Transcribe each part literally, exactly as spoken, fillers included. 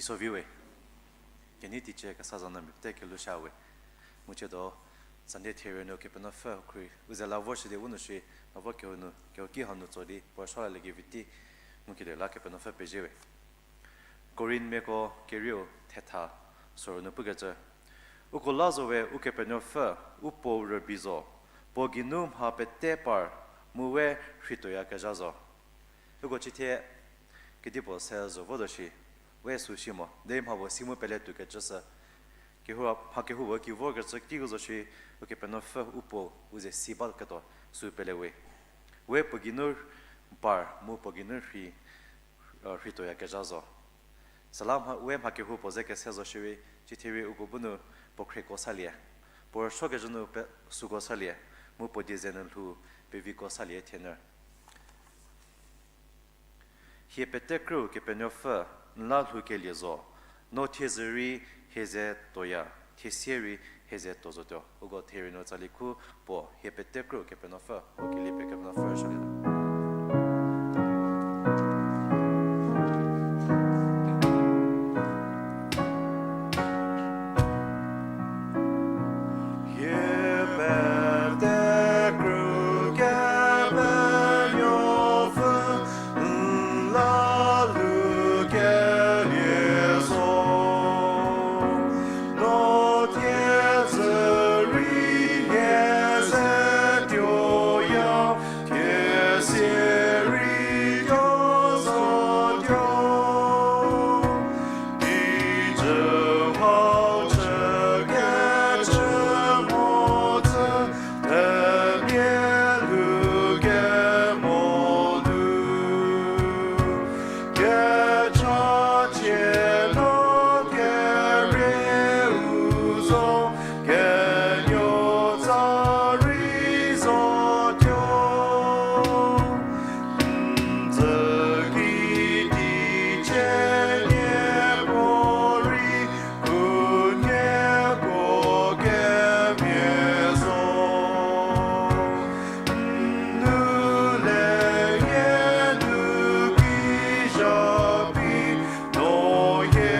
Soviwe. Kenei teicie kesa za nu mia pete kelhou sha we. Mu chiedo, Sunday therie nu Kepenuopfü khrie u ze la vorshü di u nu shi, la vor kehou nu, kehouki hau nu tso di, puo rüsuo lalie kevi tei, ngukelie la Kepenuopfü pezie we. Korinthmiako kerieu thetha, soro nu pukecü. Uko la zo we Ukepenuopfü, u Puo rübei zo, puo geinu mha pete par, mu we rheituoyakezha zo. Uko chithie, kedipuo se zo votuo shi, we sü si mo, derei mha puo si mu pele tuokecü sü, kehou, mha kehoupuo ki vorkecü ki u zo shi, Ukepenuopfü u Puo u ze si baketuo sü pele we. We puo geinu par mu puo geinu rhei, rheituoyakezha zo. Süla mha, we mha kehoupuo ze kese zo shierei, chithierei uko bu nu puo khrieko salie, puo rüsuokezhü nu pe, süko salie, mu puo die ze nu lhou peviko salie thienyü. Hie petekrüu Kepenuopfü, n la lhoukelie zo, no thiezhü rei hie ze tuoya, thiesie rei hie ze tuo zotuo. Uko therie nu tsali khu puo, hie petekrüu Kepenuopfü, uko kelie pie Kepenuopfü rüsuolie. Hie petekrüu Kepenuopfü, n la lhoukelie zo, no thiezhü rei hie ze tuoya, thiesie rei tuo zotuo. Kijü hau chükecü mhodzü, themia lhoukemo nu, kechachie no kerieu zo, kenuotsa rei zotuo. N dzü kitiecie nieko rei, khunhieko kemhie zo. N nou le hie nu ki zha phi, no hie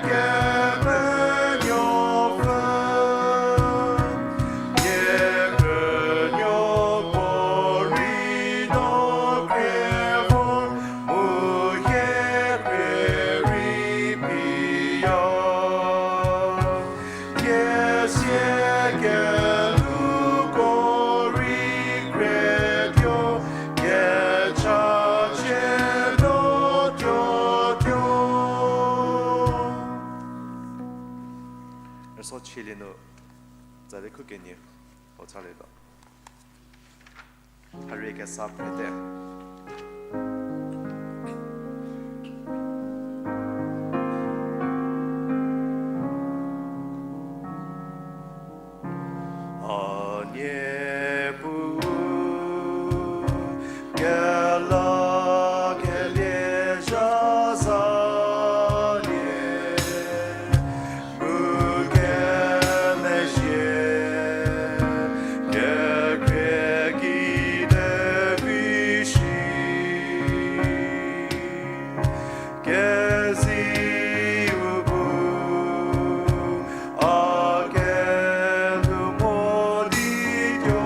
Kepenuopfü. Hie krünuoko rei no krie vor, mu hie krie rei piya. Thiesie kelhouko rei krietuo, kechachie no tuotuo. Rüsuo chülie nu, tsali khu kenie, puo chalietuo. Harie kesa phrete. A Niepuu, kelakelie zha zalie, mu kemezhie, kekhrie kide vi shi. Keziu bu a kelhou mo di tuo.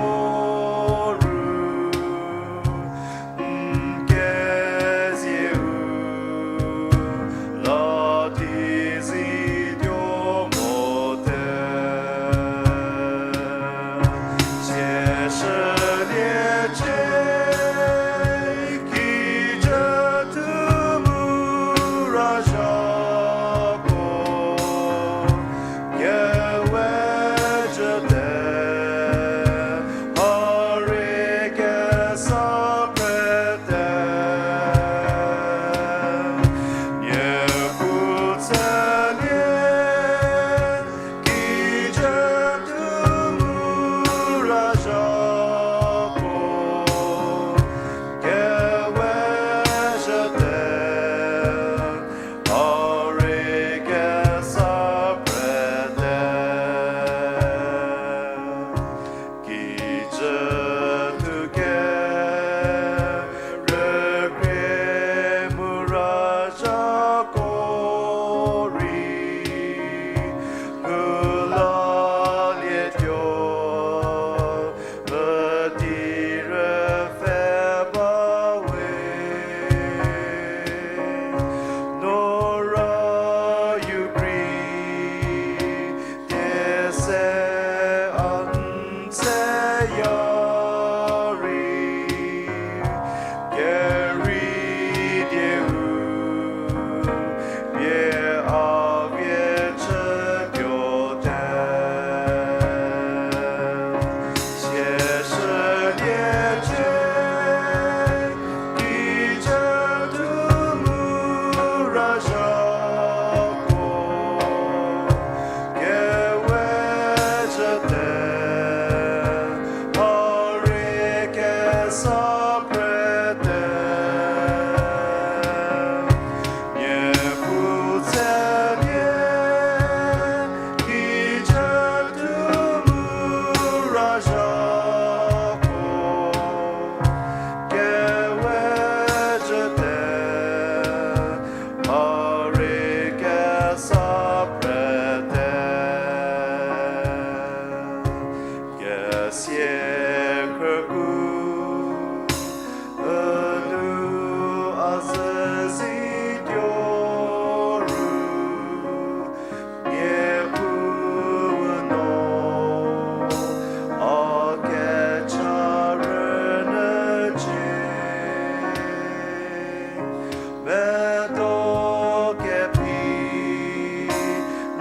Siekrüku, ünu a zü zi tuo ru, Niepuu no, a kecha rünyücie. Medo kephi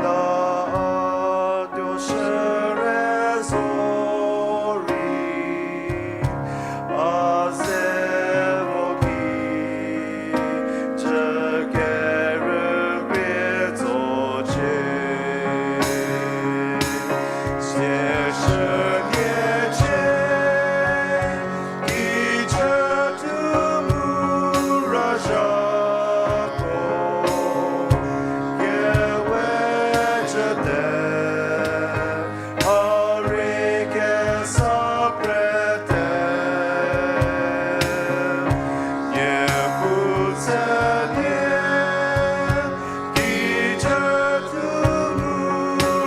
la a tuo shüre zorei, a ze vo ki, cü kerükrie zocie. Sieshüliecie, kijü thu mu razhako, kewe jüte, a rei kesa prete. Niepuu tsülie, kijü thu mu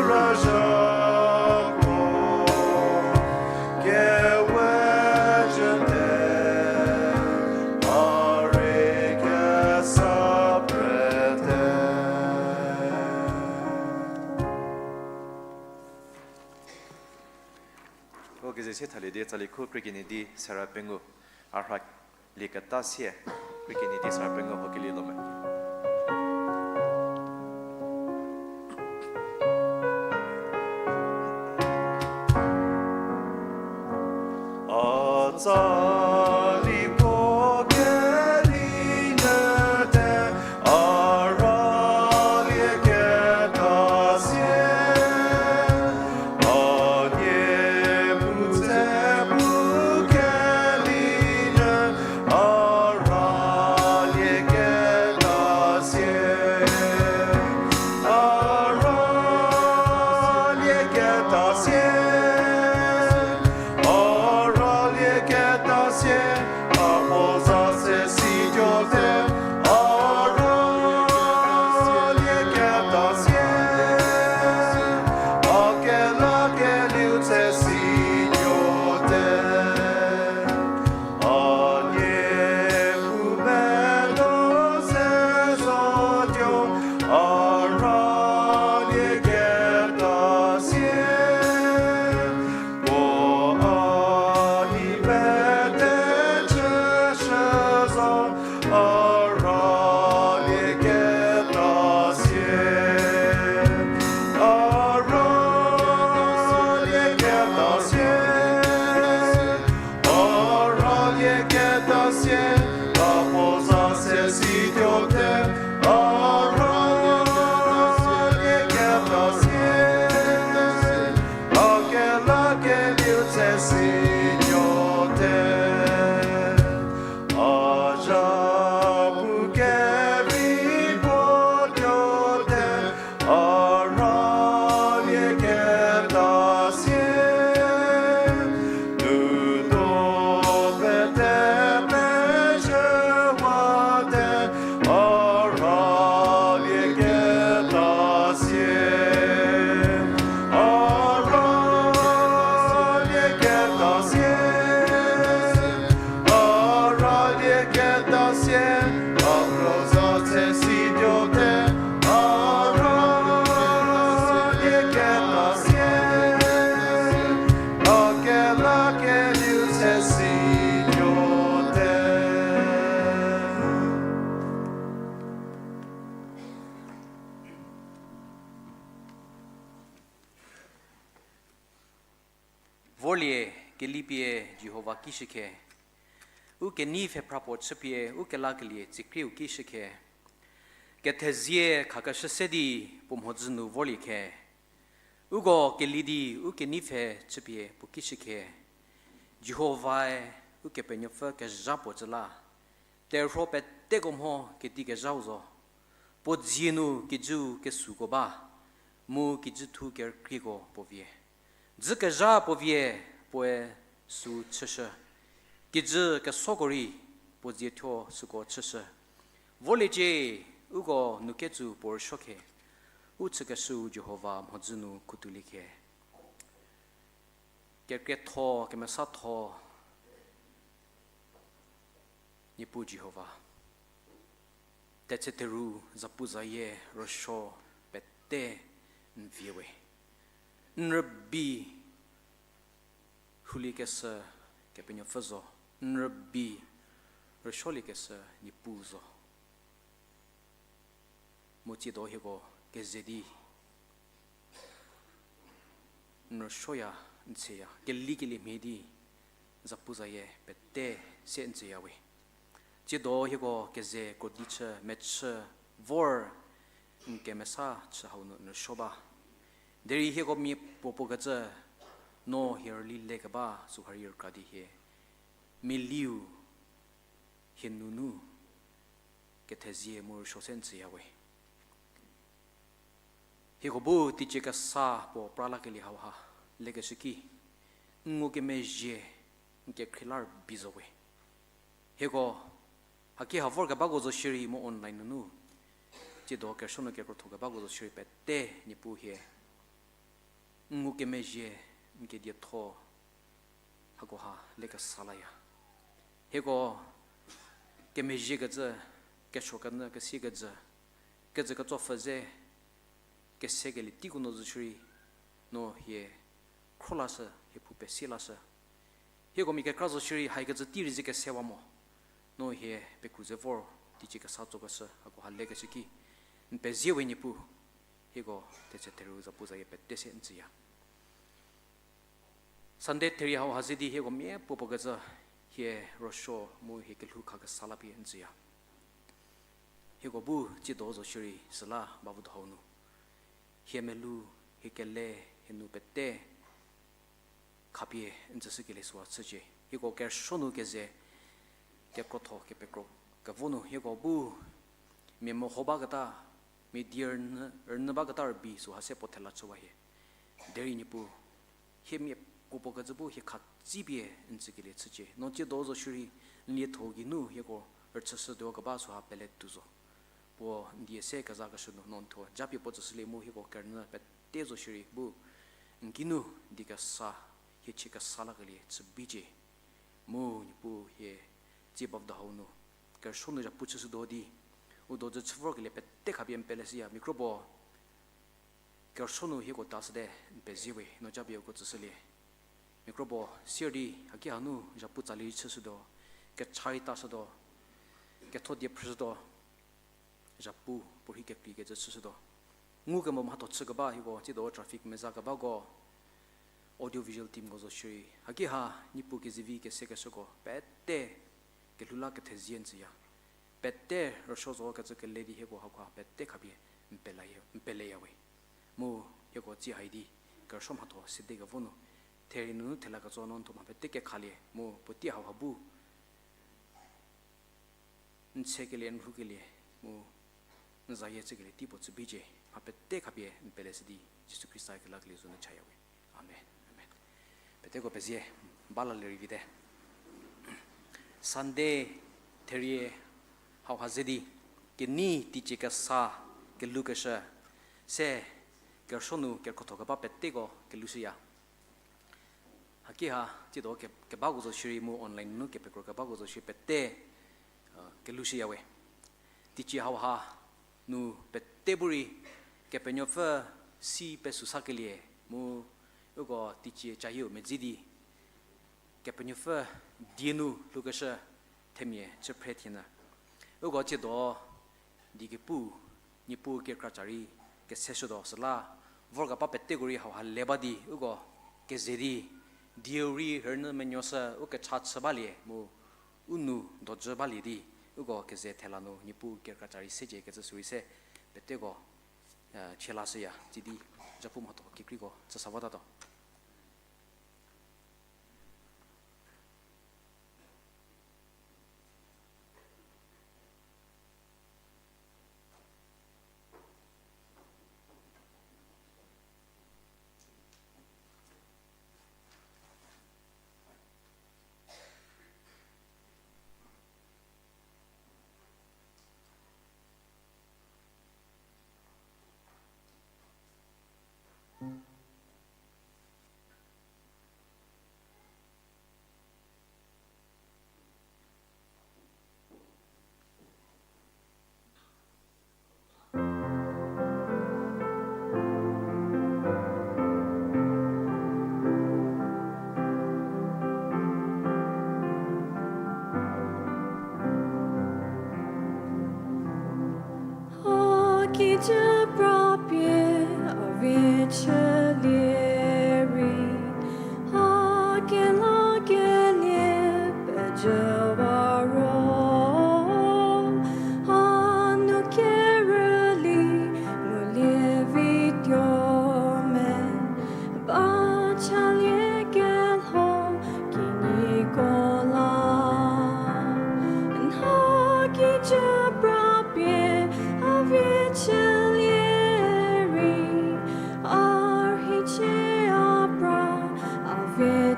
razhako, kewe jüte, a rei kesa prete. O keze sie thalie di tsali khu krie kenie di sera pengou, a rha lieketa sie, krie kenie di sera pengou ho kelie lo me. A tsali puo kelinyü te, a ralieketa sie, a Niepuu ze pu kelinyü, a ralieketa sie, a ralieketa sie, a ralieketa sie, a puo za se situo te, a ralieketa sie, a kelakelieu se situo te. A Niepuu medo se zotuo, a ralieketa sie, puo a di pete chüshü zo, a ralieketa sie, a ralieketa sie, a ralieketa sie, a puo za se situo te, a ralieketa sie, a kelakelieu se situo te. A zhapu kevi puo tuo te, a ralieketa sie, nudo pete pezhüwa te, a ralieketa sie, a ralieketa sie, a ralieketa sie, a puo za se situo te, a ralieketa sie, a kelakelieu se situo te. Vorlie, kelipie Jihova ki shükhe. U kenei pfhephra puo chüpie u kelakelie tsikrieu ki shükhe. Kethezie khakeshü se di puo mhodzü nu vorlie khe. Uko keli di u kenei pfhe chüpie puo ki shükhe. Jihovae Ukepenuopfü kezha puo tsü la, terhuo peteko mho kedi kezhau zo. Puo dzie nu kijüu kesuko ba, mu kijüthu kerükrieko puo vie. Dzükezha puo vie, puoe süu chüshü. Kijü kesoko rei puo dzie thuo süko chüshü. Voliecie, uko nuketsü puo rüsuo khe, u chükeshüu Jihova mhodzü nu khutoulie khe. Kekrietho, kemesatho, Niepuu Jihova, tetse theru zapuzayie rüsuo pete n vie we. N rübei huliekeshü Kepenuopfü zo, n rübei rüsuoliekeshü Niepuu zo. Mu tsiedo hieko keze di n rüsuoya, n tsheya, kelikeliemhie di zapuzayie pete se n tsüya we. Tsiedo hieko keze krodi chü mechü vor n kemesa chü hau nu n rüsuo ba. Derei hieko mia puopuo kecü, no hie rüli lekeba süha rei rükra di hie, mialiu hie nunu kethezie mu rüsuo se n tsüya we. Hieko bu teicie kesa puo pra lakelie hauha lekeshü ki, n ngukemezhie n kekhrie la rübei zo we. Hieko haki ha vorkebako zo shierei mu online nunu tsiedo kerüsuo nu kekrotho kebako zo shierei pete Niepuu hie n ngukemezhie n kedietho hakoha lekesa laya. Hieko kemezhiekecü, kesuo kenyü kesiekecü, kecü ketsopfü ze kesekelie teiko nu zo shierei, no hie khro lashü, hie phou pesie lashü. Hieko mia kekra zo shierei haikecü tei rei ze kesewa mo, no hie pekru ze vor teicie kesa tsokeshü hakoha lekeshü ki, n pezie we Niepuu. Hieko tetse theru zapuzayie pete se n tsüya. Sunday therie hauha ze di hieko mia puopuo kecü hie rüsuo mu hie kelhou khakesa la pie n tsüya. Hieko bu tsiedo zo shierei süla bavü do hau nu hie melou, hie kele, hie nu pete khapie n tsüshükelie süha chücie. Hieko kerüsuo nu keze kekrotho kepekro kevo nu hieko bu mia meho baketa, mia die rünyü, rünyü baketa rübei süha se puo thela chüwa hie. Derei Niepuu, hie mia puopuo kecü bu hie khatsipie n tsükelie chücie. No tsiedo zo shierei n lietho geinu hieko rüchüshütuo keba süha pele tuo zo. Puo n die se kezakeshü nu no n thuo japie puo tsüshülie mu hieko kerünyü pete zo shierei bu n geinu die kesa, hie chie kesa lakelie chü bicie. Mu Niepuu hie tsie bavü do hau nu kerüsuo nu zhapu chüshütuo di u dojü chü vorkelie pete khapie n peleshüya. Mia kro puo kerüsuo nu hieko tashüte, n pezie we, no japie uko tsüshülie. Mia kro puo sier di haki hanu zhapu tsali rei chüshütuo, kecha rei tashütuo, ketho die phrüshütuo, zhapu puorhi kekreikecü chüshütuo. Ngukemo mhatho chükeba hieko tsiedo traffic meza kebako, audio visual teamko zo shierei haki ha Niepuu kezivi kesekeshüko pete kelhou la kethezie n tsüya. Pete rüsuo zo kecü kele di hieko hakoha pete khapie n peleya, n peleya we. Mu hieko tsie hai di kerüsuo mhatho sede kevo nu therie nunu thela ketso no n thuo mha pete kekhalie mu puotei hauha bu n tsekelie, n rhukelie mu n zayie chükelie tei puo chü bicie. Mha pete khapie n peleshü di Jisu Khrista kelakelie zo nu chaya we. Amen. Amen. Peteko pezie, bala lerei vite. Sunday therie hauha ze di kenei teicie kesa kelukeshü se kerüsuo nu kekrotho keba peteko kelushüya. Haki ha tsiedo ke- kebako zo shierei mu online nu kepekro kebako zo shierei pete kelushüya we. Teicie hauha nu pete bu rei Kepenuopfü si pesüsakelie mu uko teicie cayieu medzi di Kepenuopfü die nu lhoukeshü themia chüphre thienyü. Uko tsiedo die kepu, Niepuu kekra ca rei keseshütuo süla vorkeba peteko rei hauha le ba di uko keze di dieu rei rünyü menuoshü u kecha chü balie mu u nou dojü balie di uko keze thela nu Niepuu kekra ca rei secie kecü sürei se peteko chie lashüya. Tsidi zhapu mhatho kekreiko tsüsa votatuo.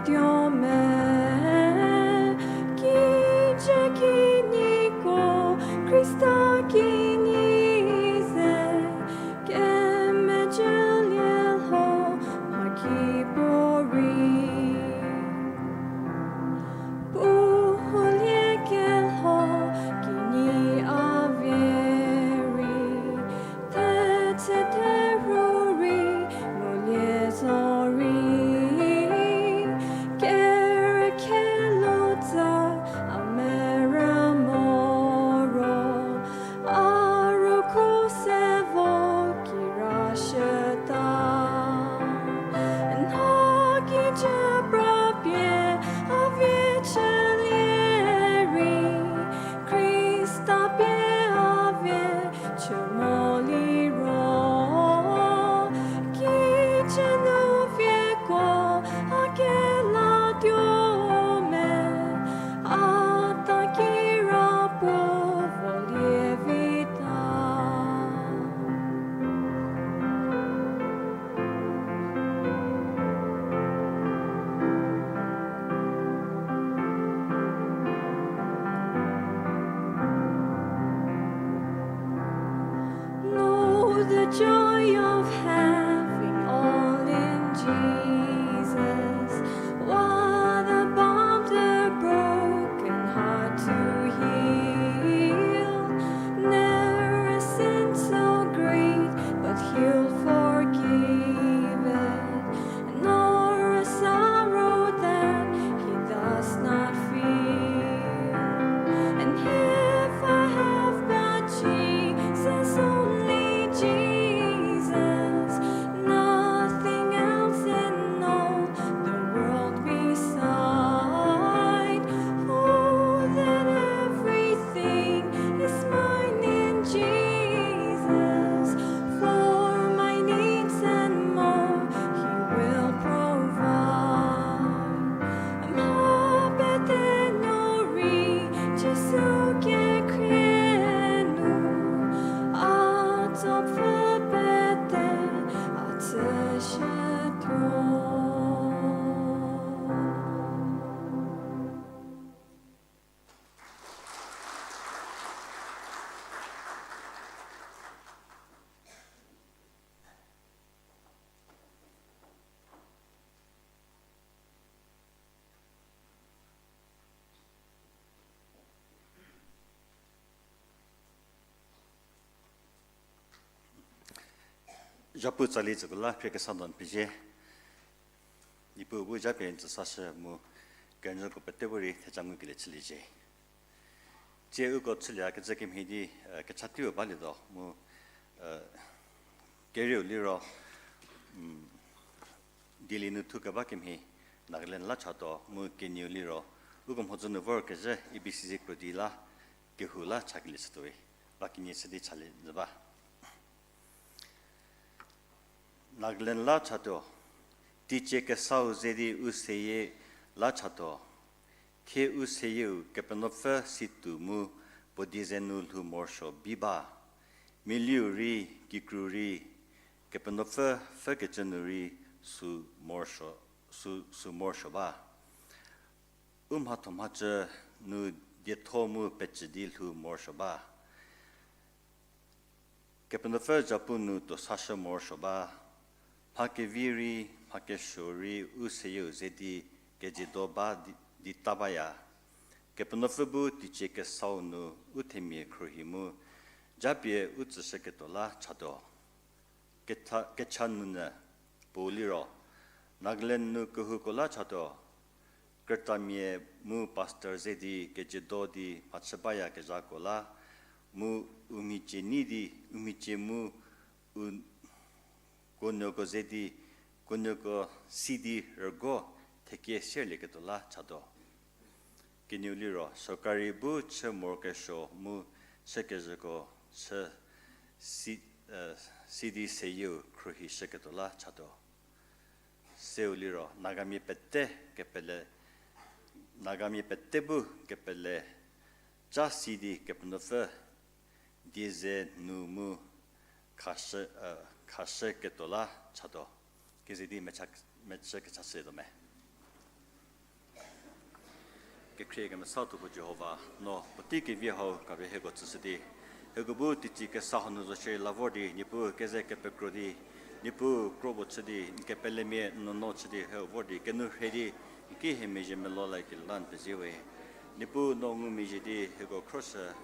tuo me, kijü kinyiko Khrista kinyi ze, kemejülie lho mhakipuorei. Puo hulie kelho kinyi a vie rei, thetse theru rei, ngulie zorei, kerükheluo tsa a merü moro, a ruko se vo kira shüta. Nha kijü prapie a vie chülie rei, Khrista pie a vie chü moliro, kijü nu vieko a kelatuo me, a ta kira puo volie vita. Know the joy of having all in Jesus. What a balm the broken heart to heal. Ne'er a sin so great, but he'll forgive it. Nor a sorrow that he does not feel. And if I have but Jesus, only Jesus, nothing else in all the world beside, oh, then everything is mine in Jesus. For my needs and more, he will provide. Mha pete nuo rei Jisu kekhrie nu, a tsopfü pete a tsüshütuo. Zhapu tsali tsüko la khrie kesa don pezie. Niepuu bu japie n tsüsashü mu kerünyüko pete bu rei theja ngukelie chüliecie. Tsie uko chüliekecü kemhie di, eh, kecha teiu balietuo mu, eh, kerieu liro, mm, Delhi nu thu keba kemhie Nagaland la chatuo mu kenieu liro uko mhodzü nu vorkezhü E B C C krodi la kehou la chakelie chütuoi. Ba kenie chü di chalie nyü ba. Nagaland la chatuo, teicie kesau ze di u seyie la chatuo, thie u seyieu Kepenuopfü situo mu puo die ze nu lhou morosuo bi ba. Miliu rei, kikru rei, Kepenuopfü pfükecü nu rei sü morosuo, sü, sü morosuo ba. U mhatho mhacü nu dietho mu pecü di lhou morosuo ba. Kepenuopfü zhapu nu tuosashü morosuo ba. Mha kevi rei, mha kesuo rei u seyieu ze di kejiedo ba di, di ta baya. Kepenuopfü bu teicie kesau nu u themia khruohi mu japie u tsüshüketuo la chatuo. Ketha, kecha nunyü puo liro, Nagaland nu kehouko la chatuo, krütamia mu pastor ze di kejiedo di mhachü bayakezhako la, mu u mhicie nei di, u mhicie mu u kuonuoko ze di, kuonuoko si di rügo thekie sierlieketuo la chatuo. Kenieu liro, sorkari bu chü morokesuo mu chükezhüko chü si, eh, si di seyieu khruohishüketuo la chatuo. Seu liro, Nagamia pete kepele, Nagamia pete bu kepele ca si di Kepenuopfü die ze nu mu khashü, eh, khashüketuo la chatuo. Keze di mecha, mechü kechashütuo me. Khrie kemesa tuo puo Jihova, no puotei kevi hau kape hieko tsüshü di, hieko bu teicie kesa hanu zo shierei la vor di, Niepuu keze kepekro di, Niepuu kro puo chü di, n kepelemia n nuonuo chü di hie vor di, kenu rhei di, n ki hie mezhie melou lakelie la n pezie we. Niepuu no ngumezhie di hieko khroshü,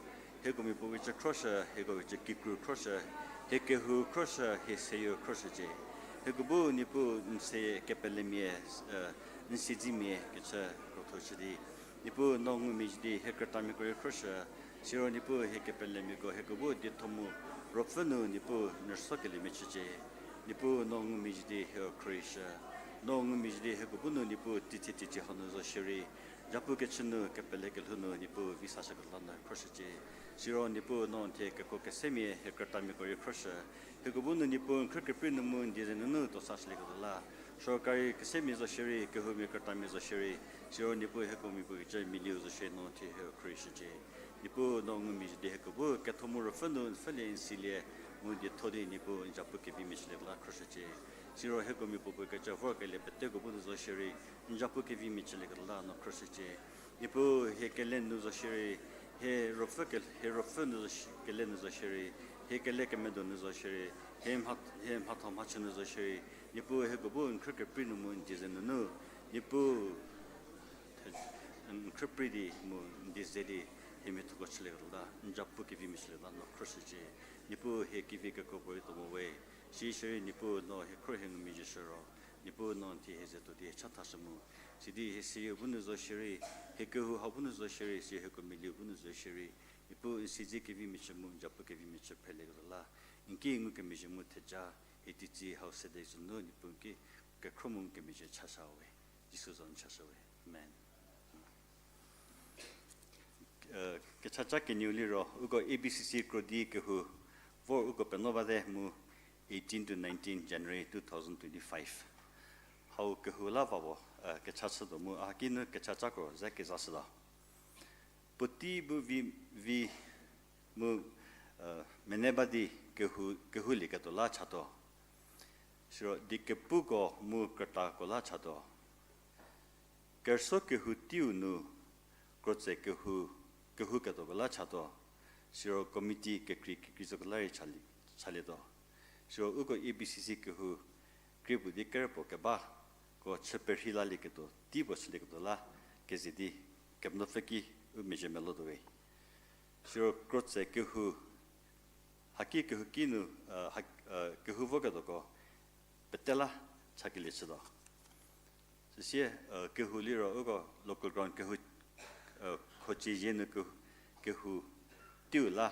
hieko miapuo kecü khroshü, hieko kecü kikru khroshü, hie kehou khroshü, hie seyie khroshücie. Hieko bu Niepuu n se kepelemia, n siedzemia kecü krotho chü di, Niepuu no ngumezhie di hie krütamiako rei khroshü, siro Niepuu hie kepelemiako hieko bu dietho mu ruopfü nu Niepuu n rüsokeliemia chücie. Niepuu no ngumezhie di hieko khruohishü, no ngumezhie di hieko bu nu Niepuu teicie teicie hanu zo shierei, japu kechü nu kepele kelhou nu Niepuu vi sashüketuo la no khroshücie. Siro Niepuu no n thie kekuo kesemia hie krütamiako rei khroshü, hieko bu nu Niepuu n khrü keprei nu mu n die ze nunu tuo sashülieketuo la, sorkari kesemia zo shierei, kehoumia krütamia zo shierei, siro Niepuu hieko miapuo kecü miliu zo shie no thie hie khruohishücie. Niepuu no ngumezhie di hieko bu ketho mu ruopfü nu n pfhülie n silie mu n dietho di Niepuu n japu kevimia chülieketuo la khroshücie. Siro hieko miapuo puo kecü vorkelie peteko bu nu zo shierei, n japu kevimia chülieketuo la no khroshücie. Niepuu hie kele nu zo shierei, hie ruopfü ke-, hie ruopfü nu zo shi-, kele nu zo shierei, hie kele kemedo nu zo shierei, hie mha-, hie mhatho mhachü nu zo shierei, Niepuu hieko bu n khrü keprei nu mu n die ze nunu, Niepuu n khrüprei di mu n die ze di hie miathoko chülieketuo la, n japu kevimia chülieketuo la no khroshücie. Niepuu hie kevi kekuo puorei tuo mo we. Sishierei Niepuu no hie khro hie ngumezhie shü ro, Niepuu no n thie hie ze tuo di hie chathashü mu. Sidi hie seyie bu nu zo shierei, hie kehou hau bu nu zo shierei, si hieko miliu bu nu zo shierei, Niepuu n siedze kevimia chü mu n japu kevimia chü phrelieketuo la, n ki ngukemezhie mu theja, hie teicie hau sede sünu Niepuu n ki kekhro mu ngukemezhie chashü we. Jisu za nu chashü we. Amen. Kechaca kenieu liro uko A B C C krodi kehou vor uko penuo bate mu eighteen to nineteen January two thousand twenty-five. Hau kehou la va puo kecha chütuo mu a ki nu kechacako ze kezashütuo. Puotei bu vi, vi mu mene ba di kehou, kehoulieketuo la chatuo. Siro diekepuko mu krütako la chatuo. Kerüsuo kehou teiu nu krotse kehou, kehouketuoko la chatuo. Siro committee kekrei kekrei zoko la rei chali-, chalietuo. Siro uko A B C C kehou krie puo di kerü puo kebako chü perhei lalieketuo tei puo chülieketuo la keze di Kepenuopfü ki u mezhie melotuo we. Siro krotse kehou, haki kehou ki nu, kehou voketuoko pete la chakelie chütuo. Süsie kehou liro uko local ground kehou, khocie zie nu kehou, kehou teiu la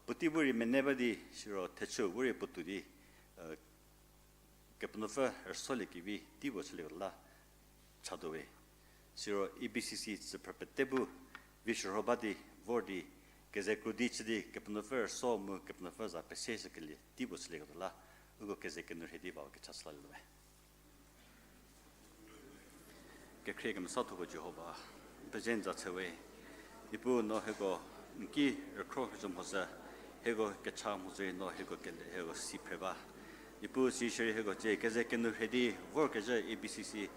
puotei bu rei mene ba di siro thechü bu rei puotou di Kepenuopfü rüsoliekevi tei puo chülieketuo la chatuo we. Siro A B C C tsüphrü pete bu vi shürho ba di vor di keze krodi chü di Kepenuopfü rüso mu Kepenuopfü za pese shükelie tei puo chülieketuo la uko keze kenu rhei di va kecha chü lalietuo we. Kekhrie kemesatho puo Jihova, n pezie n za chü we. Niepuu no hieko n ki rükhro kecü mhodzü, hieko kecha mhodzü rei no hieko kele hieko si phre ba. Niepuu sishierei hieko tsie keze kenu rhei di vorkezhü A B C C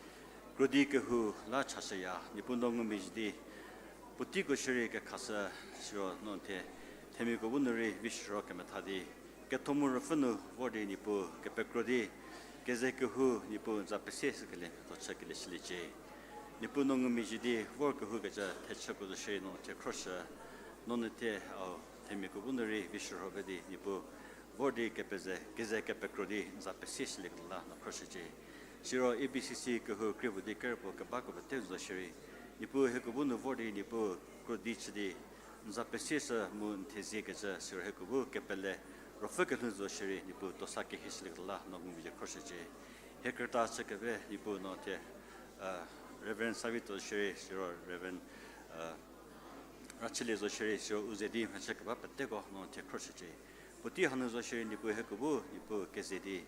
krodi kehou la chashüya. Niepuu no ngumezhie di puoteiko shierei kekhashü, siro no n thie themiako bu nu rei vi shürho kemetha di ketho mu ruopfü nu vor di Niepuu kepekro di keze kehou Niepuu n za pese shükelie mhatho chükelie shüliecie. Niepuu no ngumezhie di vor kehoukecü thechüko zo shierei no thie khroshü, no n thie, a, themiako bu nu rei vi shürho ba di Niepuu vor di kepeze keze kepekro di n za pese shülieketuo la no khroshücie. Siro A B C C kehou krie puo di kerü puo kebako pete zo shierei Niepuu hieko bu nu vor di Niepuu krodi chü di n za pese shü mu n theziekecü siro hieko bu kepele ruopfü kelhou zo shierei Niepuu tosa kehie shülieketuo la no ngumezhie khroshücie. Hie krüta chü keve Niepuu no thie, a, Reverend Savito shierei siro Reverend, a, Rachülie zo shierei siro u ze di mhachü keba peteko no thie khroshücie. Puotei hanu zo shierei Niepuu hieko bu Niepuu keze di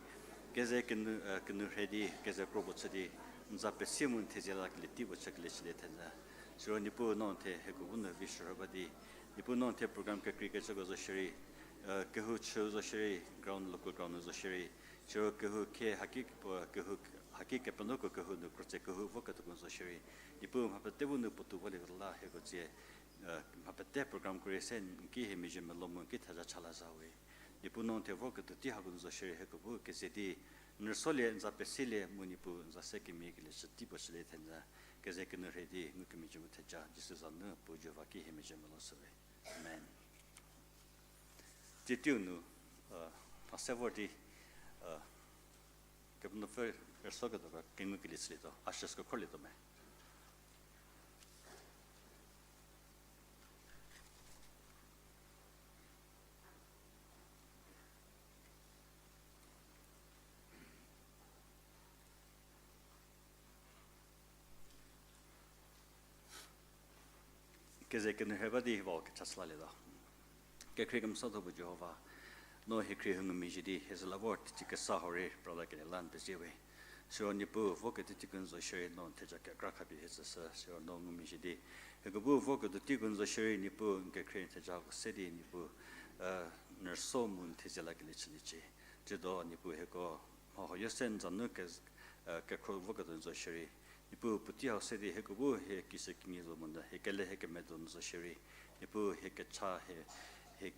keze kenu, a, kenu rhei di keze kro puo chü di n za pese mu n thezie lakelie tei puo chükelie shülie thenzü. Siro Niepuu no n thie hieko bu nu vi shürho ba di Niepuu no n thie program kekreikecüko zo shierei, a, kehou chü zo shierei ground, local ground nu zo shierei siro kehou khie haki puo kehou Haki Kepenuopfü kehou nu krotse kehou voketuoko n zo shierei, Niepuu mha pete bu nu puotou balieketuo la hieko tsie, mha pete program ko rei se n ki hie mezhie melou mu n ki theja cha la za we. Niepuu no n the voketuo tei hako n zo shierei hieko bu keze di n rüsolie, n za pesilie mu Niepuu n za se kemie kelie chü tei puo chülie thenyü, keze kenu rhei di ngukemezhie mu theja Jisu za nu puo Jihova ki hie mezhie melou shü we. Amen. Tsie teiu nu, mha se vor di, Kepenuopfü rüsoketuoko kengukelie chülietuo, ushers ko khorlietuo me. Keze kenu rhei ba di hieko kecha chü lalietuo. Kekhrie kemesatho puo Jihova, no hie khrie hie ngumezhie di hie zü la vor teicie kesa hau rei pralakelie la n pezie we. Siro Niepuu voketuo teiko n zo shierei no n theja kekra khapie hie tsüshü, siro no ngumezhie di hieko bu voketuo teiko n zo shierei Niepuu n kekhrie n thejako se di Niepuu, n rüso mu n thezie lakelie chüliecie. Tsiedo Niepuu hieko mha huoyo se n za nu ke, kekhro voketuo n zo shierei, Niepuu puotei hau se di hieko bu hie kishükinyi zo monyü hie kele hie kemedo nu zo shierei, Niepuu hie kecha hie, hie,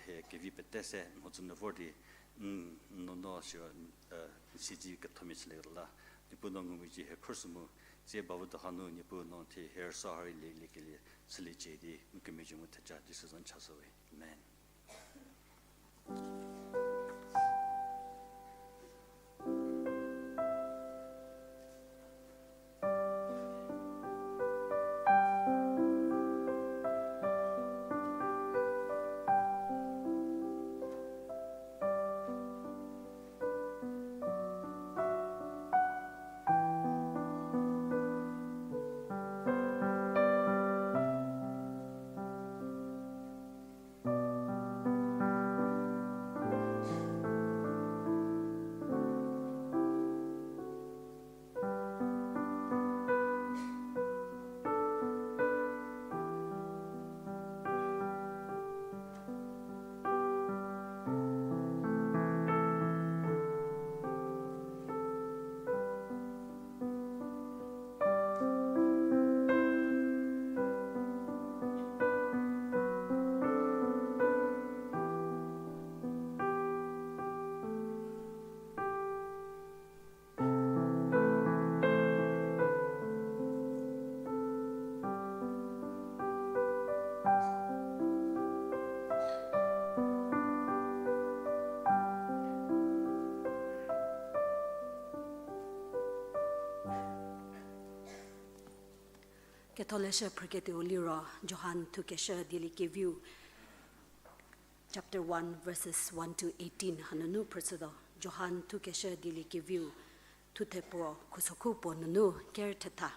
hie kevi pete se n mhodzü nu vor di, n, n nuonuo siro, n siedze kethomia chülietuo la, Niepuu no ngumezhie hie khroshü mu, tsie bavü doha nu Niepuu no n the hie rüso ha rei lieliekelie chüliecie di ngukemezhie mu theja Jisu za nu chashü we. Amen. Ketholeshü phrüketuou liro, Johan thukeshü dieliekeviu, chapter one, verses one to eighteen hanunu phrüshütuo. Johan thukeshü dieliekeviu, thuthe puo, khusokhu puo nunu ker thetha.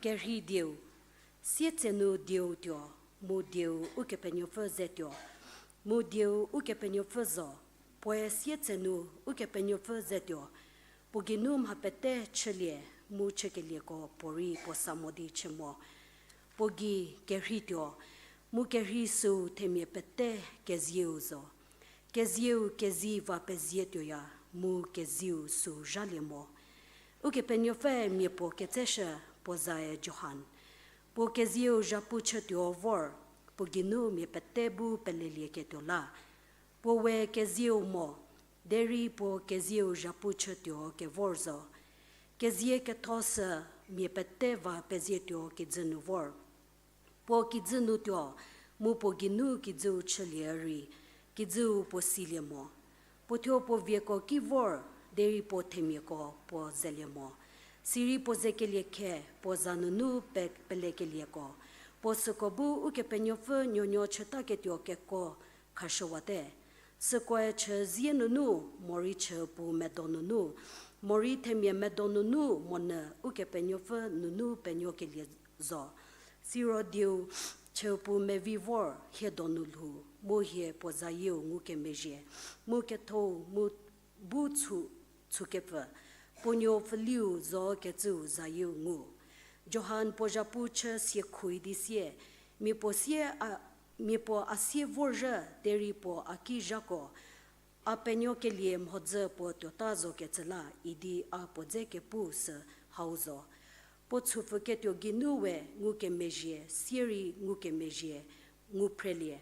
Kerhei dieu, sietsenu dieu tuo, mu dieu Ukepenuopfü ze tuo, mu dieu Ukepenuopfü zo, puoe sietsenu Ukepenuopfü ze tuo, puo geinu mha pete chülie, mu chükelieko puorei puo sa mo di chü mo. Puo gei kerhei tuo, mu kerhei süu themia pete kezieu zo. Kezieu kezi va pezie tuoya, mu kezieu süu zhalie mo. Ukepenuopfü mia puo ketseshü, puo zae Johan. Puo kezieu zhapu chütuo vor, puo geinu mia pete bu pelelieketuo la. Puo we kezieu mo, derei puo kezieu zhapu chütuo kevor zo. Kezie ketho sü mia pete va pezietuo kijü nu vor. Puo kijü nu tuo, mu puo geinu kijüu chülie rei, kijüu puo silie mo. Puo thuo puo vieko ki vor, derei puo themiako puo zelie mo. Sirei puo zekelie khe, puo za nunu pe-, pelekelieko. Puo süko bu Ukepenuopfü nuonuo chütaketuo keko khashüwate. Sükoe chü zie nunu, morei chü puo medo nunu, morei themia medo nunu monyü Ukepenuopfü nunu penuokelie zo. Siro dieu chü puo mevi vor hie donu lhou, mu hie puo zayieu ngukemezhie, mu kethou mu bu chü, chükepfü, puo nuo pfüliu zo kecüu zayieu ngu. Johan puo zhapu chü siekhoui di sie, mia puo sie a, mia puo a sie vorzhü, derei puo a ki zhako, A penuokelie mhodzü puo tuota zokecü la idi a puo dze kepu sü hau zo. Puo chupfü ketuo geinu we ngukemezhie, sierei ngukemezhie, ngu phrelie.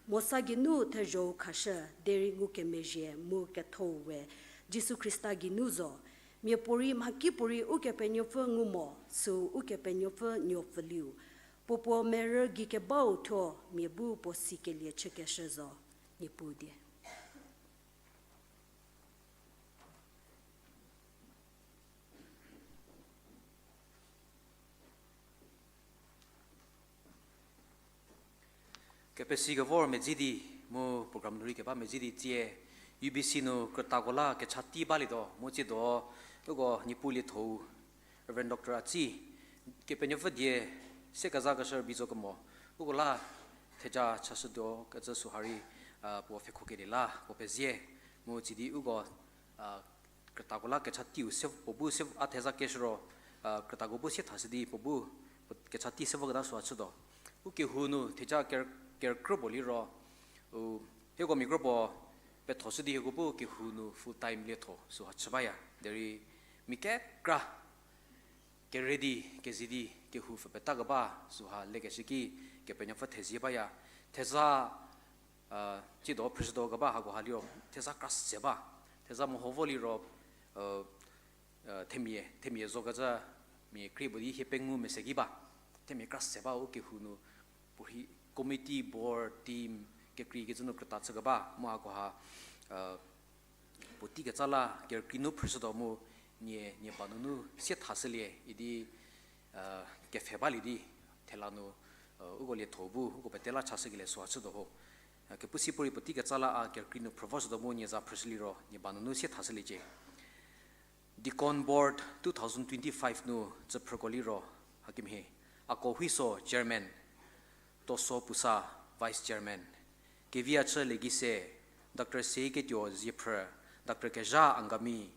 Mosa geinu thezho-u khashü, derei ngukemezhie mu kethou we Jisu Khrista geinu zo. Miapuorei mhakipuorei Ukepenuopfü ngu mo, süu Ukepenuopfü nuopfüliu. Puo puo merü gei kebau thuo mia bu puo sikelie chükeshü zo. Niepuu die. Kepesi kevor medzi di, mu program nu rei keba medzi di tsie, U B C nu krütako la kecha tei balietuo, mu tsiedo, uko Niepuu liethou, Reverend Doctor Atsi, Kepenuopfü die, se kezakeshü rübei zo kemo, uko la theja chashütuo kecü süha rei, a, puo pfhekhokelie la, puo pezie, mu tsidi uko, a, krütako la kecha teiu se puo bu se a theza keshü ro, a, krütako bu sie thashü di puo bu, puo kecha tei se voketa süha chütuo. U kehou nu theja ker-, kerkrü puo liro, u, hieko mia kro puo pethoshü di hieko bu kehou nu full time lietho süha chü baya. Derei mia kekra kere di, kezi di, kehou pfü peta keba süha lekeshü ki Kepenuopfü thezie baya. Theza, a, tsiedo phrüshütuo keba hakoha liro, theza kra se ba. Theza meho vo liro, a, a, themia, themia zokecü mia krie puo di hie pengou mese ki ba. Themia kra se ba u kehou nu, puorei committee, board, team, kekreikecü nu krüta chü keba, mu hakoha, a, puotei ketsa la kerükrie nu phrüshütuo mu nie, nie ba nunu sie thashülie idi, a, kepfhe balie di, thela nu, a, uko lietho bu, uko pete la chashükelie süha chütuo ho. A, kepu si puorei puotei ketsa la a kerükrie nu phrü voshütuo mu nie za phrüshü liro, nie ba nunu sie thashüliecie. Deacon Board two thousand twenty-five nu tsüphrüko liro, hakemhie, Ako Huiso Chairman, Toso Pusa Vice Chairman, Keviachü Legise, Doctor Seiketuo Ziephrü, Doctor Kezha Angami,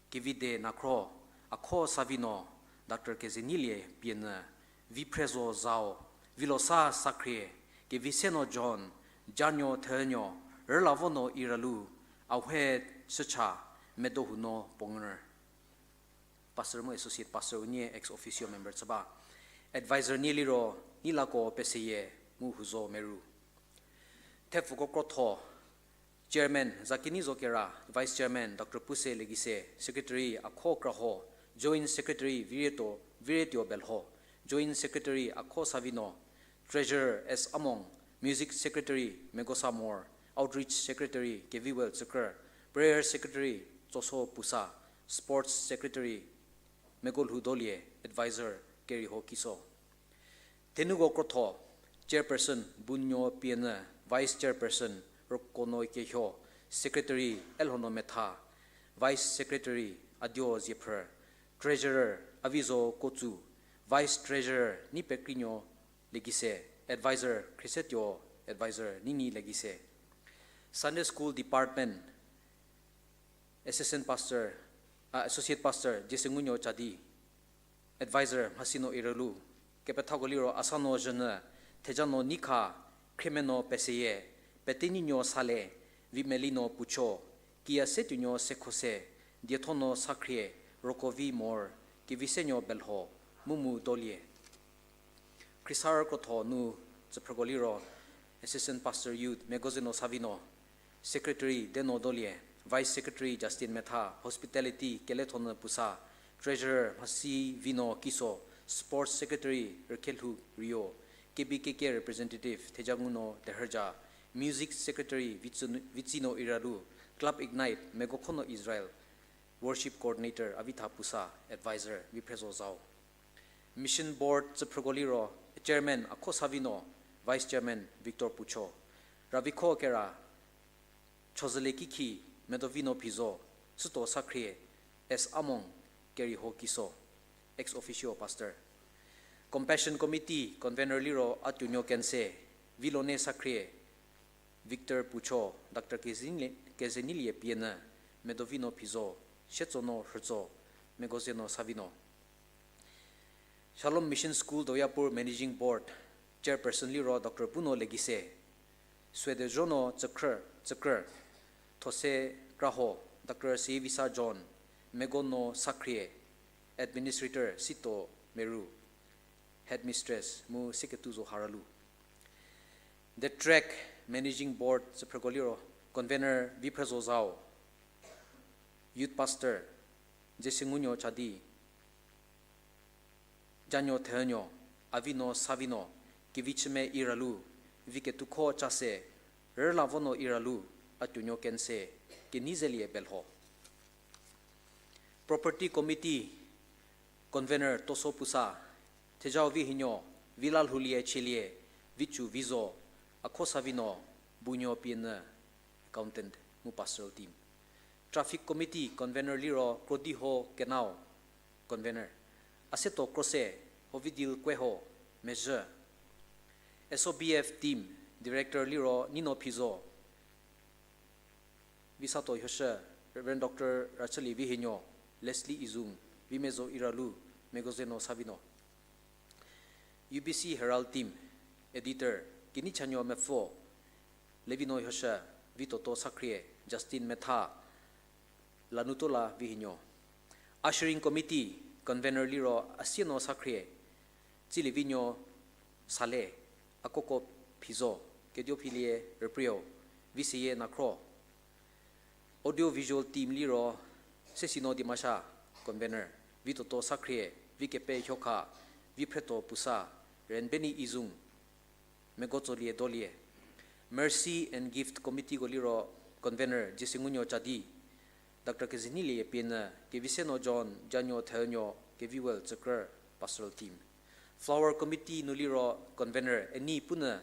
Kevide Nakhro, Akho Savino, Doctor Kezeneilie Pienyü, Viphrezo Zhao, Vilosa Sakhrie, Keviseno John, Januo Thenuo, Rülavono Iralu, Ahue Sücha, Medohunuo Pongnü. Pastor mu Associate Pastor unie ex officio member chü ba. Advisor nie liro, Neilako Peseyie mu Huzo Meru. Thepfuko krotho, Chairman Zakini Zokera, Vice Chairman Doctor Puse Legise, Secretary Akho Kraho, Joint Secretary Viretuo, Viretuo Belho, Joint Secretary Akho Savino, Treasurer S Among, Music Secretary Megosa Mor, Outreach Secretary Keviwell Tsükrü, Prayer Secretary Tsoso Pusa, Sports Secretary Megolhou Dolie, Advisor Keriho Kiso. Thenuko krotho, Chairperson Bunyo Pienyü, Vice Chairperson Rükono Kehio, Secretary Elhono Metha, Vice Secretary Adio Ziephrü, Treasurer Avizo Kotsu, Vice Treasurer Neipekrinuo Legise, Advisor Khrisetuo, Advisor Nini Legise. Sunday School Department, Assistant Pastor, a, Associate Pastor Jesengunyo Chadi, Advisor Mhasino Irelu, kepethako liro Asano Zhünyü, Thejano Neikha, Khriemeno Peseyie, Peteninio Sale, Vimelino Pucho, Kiasetuonuo Sekhose, Diethono Sakhrie, Rokovi Mor, Kevisenuo Belho, Mumu Dolie. Khrisarü krotho nu tsüphrüko liro, Assistant Pastor Youth Megozeno Savino, Secretary Deno Dolie, Vice Secretary Justin Metha, Hospitality Kelethonü Pusa, Treasurer Mhasi Vino Kiso, Sports Secretary Rükhelhou Rio, K B K K Representative Thejanguno Deherja, Music Secretary Vitsino Iralu, Club Ignite Megokhono Israel, Worship Coordinator Avitha Pusa, Advisor Viphrezo Zhao. Mission Board tsüphrüko liro, Chairman Akho Savino, Vice Chairman Victor Pucho, Ravikho Kera, Chozüle Kikhi, Medovino Phizo, Süto Sakhrie, S Among, Keriho Kiso, ex officio Pastor. Compassion Committee Convener liro Atuonuo Kense, Vilone Sakhrie, Victor Pucho, Doctor Kezeni-, Kezenilie Pienyü, Medovino Phizo, Sietsono Rhütso, Megozeno Savino. Shalom Mission School Doyapur Managing Board Chairperson liro Doctor Puno Legise, Suedezhono Tsükrü, Tsükrü, Those kraho, Doctor Sevisa John, Megono Sakhrie, Administrator Sito Meru, Headmistress mu Seketuzo Haralu. The Track Managing Board tsüphrüko liro, Convener Viphrezo Zhao, Youth Pastor Jesengunyo Chadi, Januo Thenuo, Avino Savino, Kevichüme Iralu, Viketukho Chase, Rülavono Iralu, Atuonuo Kense, Keneizelie Belho. Property Committee, Convener Toso Pusa, Thejau Vihinuo, Vilalhoulie Chielie, Vichu Vizo, Akho Savino, Bunuo Pienü, Accountant mu Pastoral Team. Traffic Committee, Convener liro Krodiho Kenao, Convener. Aseto Krose, Hovidil Kueho, Mezhü. S O B F Team, Director liro Nino Phizo, Visato Hioshü, Reverend Doctor Rachülie Vihinuo, Leslie Izung, Vimezo Iralu, Megozeno Savino. U B C Herald Team, Editor, Keneichanuo Mepfo, Levino Hioshü, Vitoto Sakhrie, Justin Metha, Lanutola Vihinuo. Ushering Committee, Convener liro Asieno Sakhrie, Tsilivinuo Sale, Akoko Phizo, Keduophilie Rüprio, Viseyie Nakhro. Audio Visual Team liro Sesino Dimasha, Convener, Vitoto Sakhrie, Vikepe Hiokha, Viphreto Pusa, Renbeni Izung, Megotsolie Dolie. Mercy and Gift Committeeko liro Convener Jesengunyo Chadi, Doctor Kezeneilie Pienü, Keviseno John, Januo Thenuo, Keviwel Tsükrü, Pastoral Team. Flower Committee nu liro Convener Eni Punyü,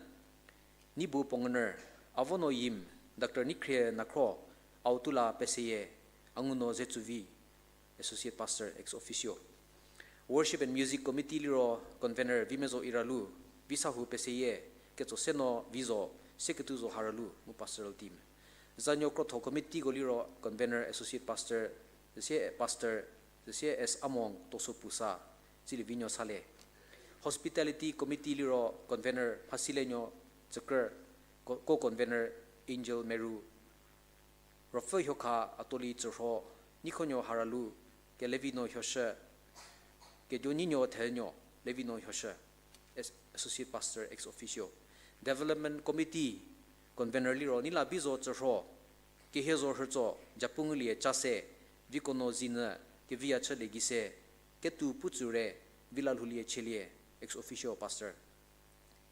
Nibu Pongener, Avono Yim, Doctor Nikhrie Nakhro, Autula Peseyie, Anguno Zetsuvi, Associate Pastor ex officio. Worship and Music Committee liro Convener Vimezo Iralu, Visahu Peseyie, Ketsoseno Vizo, Seketuzo Haralu mu Pastoral Team. Zanuo Krotho Committeeko liro Convener Associate Pastor, Züsie Pastor, Züsie S Among, Toso Pusa, Tsilivinuo Sale. Hospitality Committee liro Convener Phasilenuo Tsükrü, Co-, Co-Convener Angel Meru, Ruopfü Hiokha, Atoli Tsürho, Nikhonyo Haralu, Kelevino Hioshü, Keduonyinyo Thenuo, Levino Hioshü, As-, Associate Pastor ex officio. Development Committee Convener liro Nilabizo Tsürho, Kehiezo Rhütso, Japungulie Chase, Vikono Zinyü, Keviyachülie Gise, Ketu Putsure, Vilalhoulie Chielie, ex officio Pastor.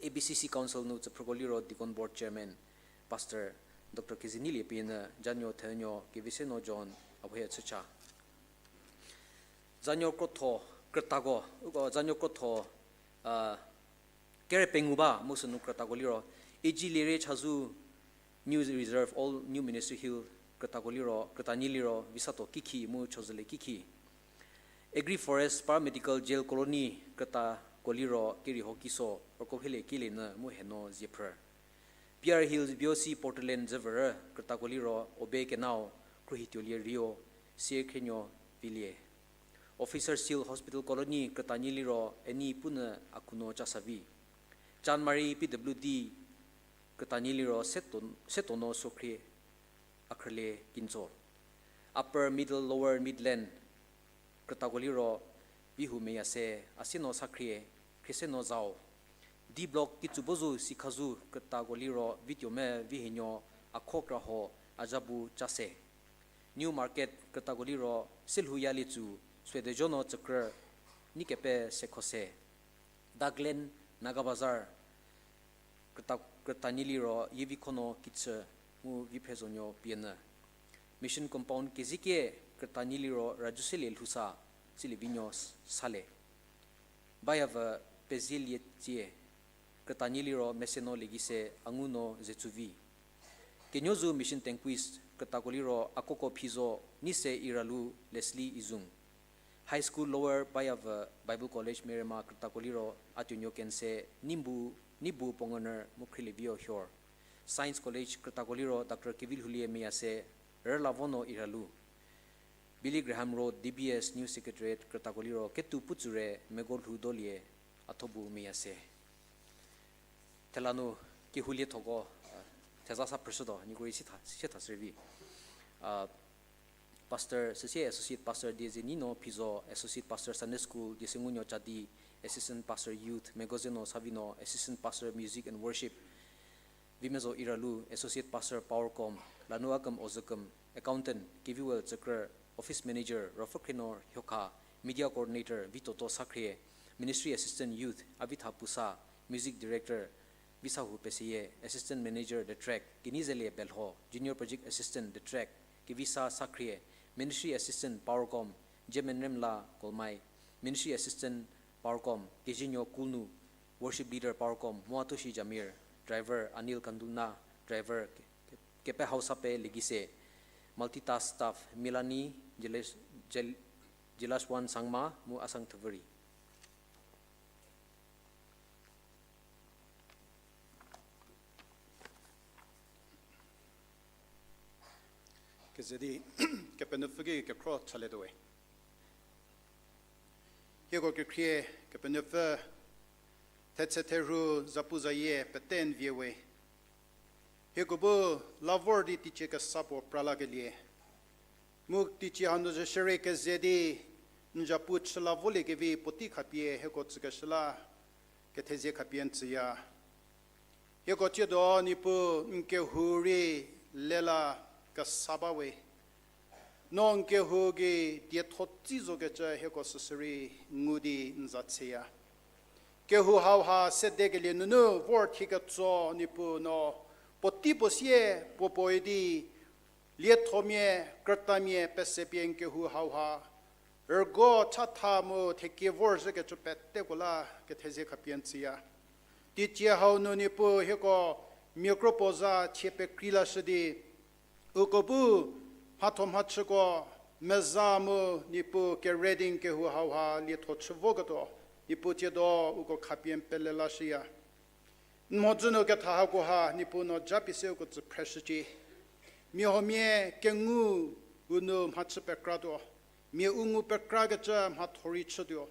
A B C C Council nu tsüphrüko liro Deacon Board Chairman, Pastor Doctor Kezeneilie Pienü, Januo Thenuo, Keviseno John, Awe Chücha. Zanuo Krotho, krütako, uko Zanuo Krotho, a, kere pengou ba, mu sünu krütako liro, Eji Lierie Chazou, New Reserve, Old New Ministry Hill, krütako liro, krütanie liro, Visato Kikhi, mu Chozülie Kikhi. Agri Forest Paramedical Jail Colony, krütako liro, Keriho Kiso, Rokophelie Kielie Nyü, mu Heno Ziephrü. P R Hills B O C Portland Züvürü, krütako liro, Obe Kenao, Khruohituolie Rio, Sierkhrenuo Vilie. Officers Hill Hospital Colony, krütanie liro, Eni Punyü, Akhunuo Chasavi. Chanmari P W D, krütanie liro, Seto-, Setonuo Sokhrie, Akhrülie Kinzo. Upper Middle, Lower Midland, krütako liro, Vihumeyase, Asieno Sakhrie, Khrieseno Zhao. D Block Kitsubozu Sikhazu, krütako liro, Vituome Vihinuo, Akho Kraho, Ajabu Chase. New Market, krütako liro, Selhou Yalietsu, Suedejonuo Tsükrü, Nikepe Sekhose. Dockland Naga Bazar, krüta-, krütanie liro Yevikhonuo Kichü mu Viphrezonuo Pienü. Mission Compound Kezikie, krütanie liro Rajuselie Lhousa, Tsilivinuo S-, Sale. Bayavü Pezielie Tsie, krütanie liro Mesenuo Liegise, Angunuo Zetsuvi. Kenuozu Mission Tanquist, krütako liro Akoko Phizo, Neise Iralu, Leslie Izung. High School Lower Bayavü Bible College Merema, krütako liro Atuonuo Kense, Nibu, Nibu Pongener mu Khrielivio Hor. Science College, krütako liro Doctor Kevilhoulie Meyase, Rülavonuo Iralu. Billy Graham Road D B S New Secretariat, krütako liro Ketu Putsure, Megolhou Dolie, Athobu Meyase. Thela nu kehou liethoko, a, theza sa phrüshütuo, nieko rei sie tha, sie tha sürei vi. Pastor, süsie Associate Pastor Diezenino Phizo, Associate Pastor Sunday School, Diesengunuo Chadi, Assistant Pastor Youth, Megozeno Savino, Assistant Pastor Music and Worship, Vimezo Iralu, Associate Pastor Powercom, Lanuakem Ozükem, Accountant, Keviwel Tsükrü, Office Manager, Ruopfü Khrienor Hioka, Media Coordinator, Vitoto Sakhrie, Ministry Assistant Youth, Avitha Pusa, Music Director, Visahu Peseyie, Assistant Manager, The Track, Kenizelie Belho, Junior Project Assistant, The Track, Kevisa Sakhrie, Ministry Assistant, Powercom, Jemenremla Kolmai, Ministry Assistant, Powercom, Kezinuo Kulnu, Worship Leader, Powercom, Muatoshi Jamir, Driver, Anil Kanduna, Driver, Ke-, Kepehau Sape Legise, Multitask Staff, Milani, Jelesh-, Jel-, Jelashwan Sangma, mu Asang Thevüri. Keze di, Kepenuopfü ki kekhro chalietuo we. Hieko kekhrie, Kepenuopfü, thetse therhu zapuzayie pete n vie we. Hieko bu la vor di teicie kesa puo pra lakelie. Mu teicie hanu zo shierei keze di n zapu chü la voliekevi puotei khapie hieko tsükeshü la kethezie khapie n tsüya. Hieko tsiedo Niepuu n kehou rei lela kesa ba we. No n kehou gei dietho tsi zokecü hieko süsü rei ngu di n za tseya. Kehou hauha sedekelie nunu vor thie ketso Niepuu no puotei puo sie puo puoe di liethomia, krütamia pesepie n kehou hauha rügo chatha mu thekie vorzhükecü peteko la kethezie khapie n tsüya. Teicie hau nu Niepuu hieko miakro puo za chie pekrei lashü di, uko bu mhatho mhachüko meza mu Niepuu kere di n kehou hauha lietho chü voketuo, Niepuu tsiedo uko khapie n pele lashüya. N mhodzü nu ketha hakoha Niepuu no japie se uko tsü phreshücie. Mia huomia kengu u nu mhachü pekratuo. Mia u ngu pekrakecü mhatho rei chütuo.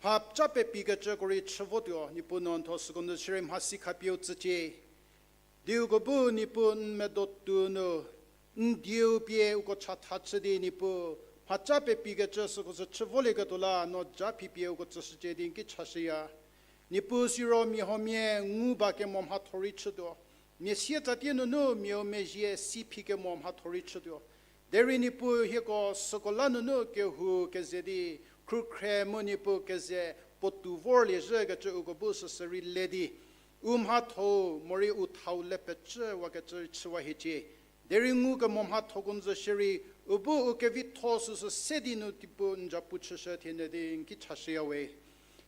Mhaca pepikecüko rei chü votuo, Niepuu no n thuo süko nu shierei mhasi khapie u tsücie. Di uko bu Niepuu n medo tuo nu, n dieu pie uko chatha chü di Niepuu, mhaca pepikecü süko sü chü volieketuo la no ja phipie uko tsüshücie di n ki chashüya. Niepuu siro mia huomia ngu ba kemo mhatho rei chütuo. Mia sietsatie nunu miau mezhie si phi kemo mhatho rei chütuo. Derei Niepuu hieko süko la nunu kehou keze di, khrukhre mu Niepuu keze puotou vorlie zhükecü uko bu süsü rei le di, u mhatho-u morei u thau le pecüwakecü rei chüwa hiecie. Derei ngukemo mhathoko n zo shierei, u bu u kevitho süsü se di nu Niepuu n zapu chüshü thienyü di n ki chashüya we.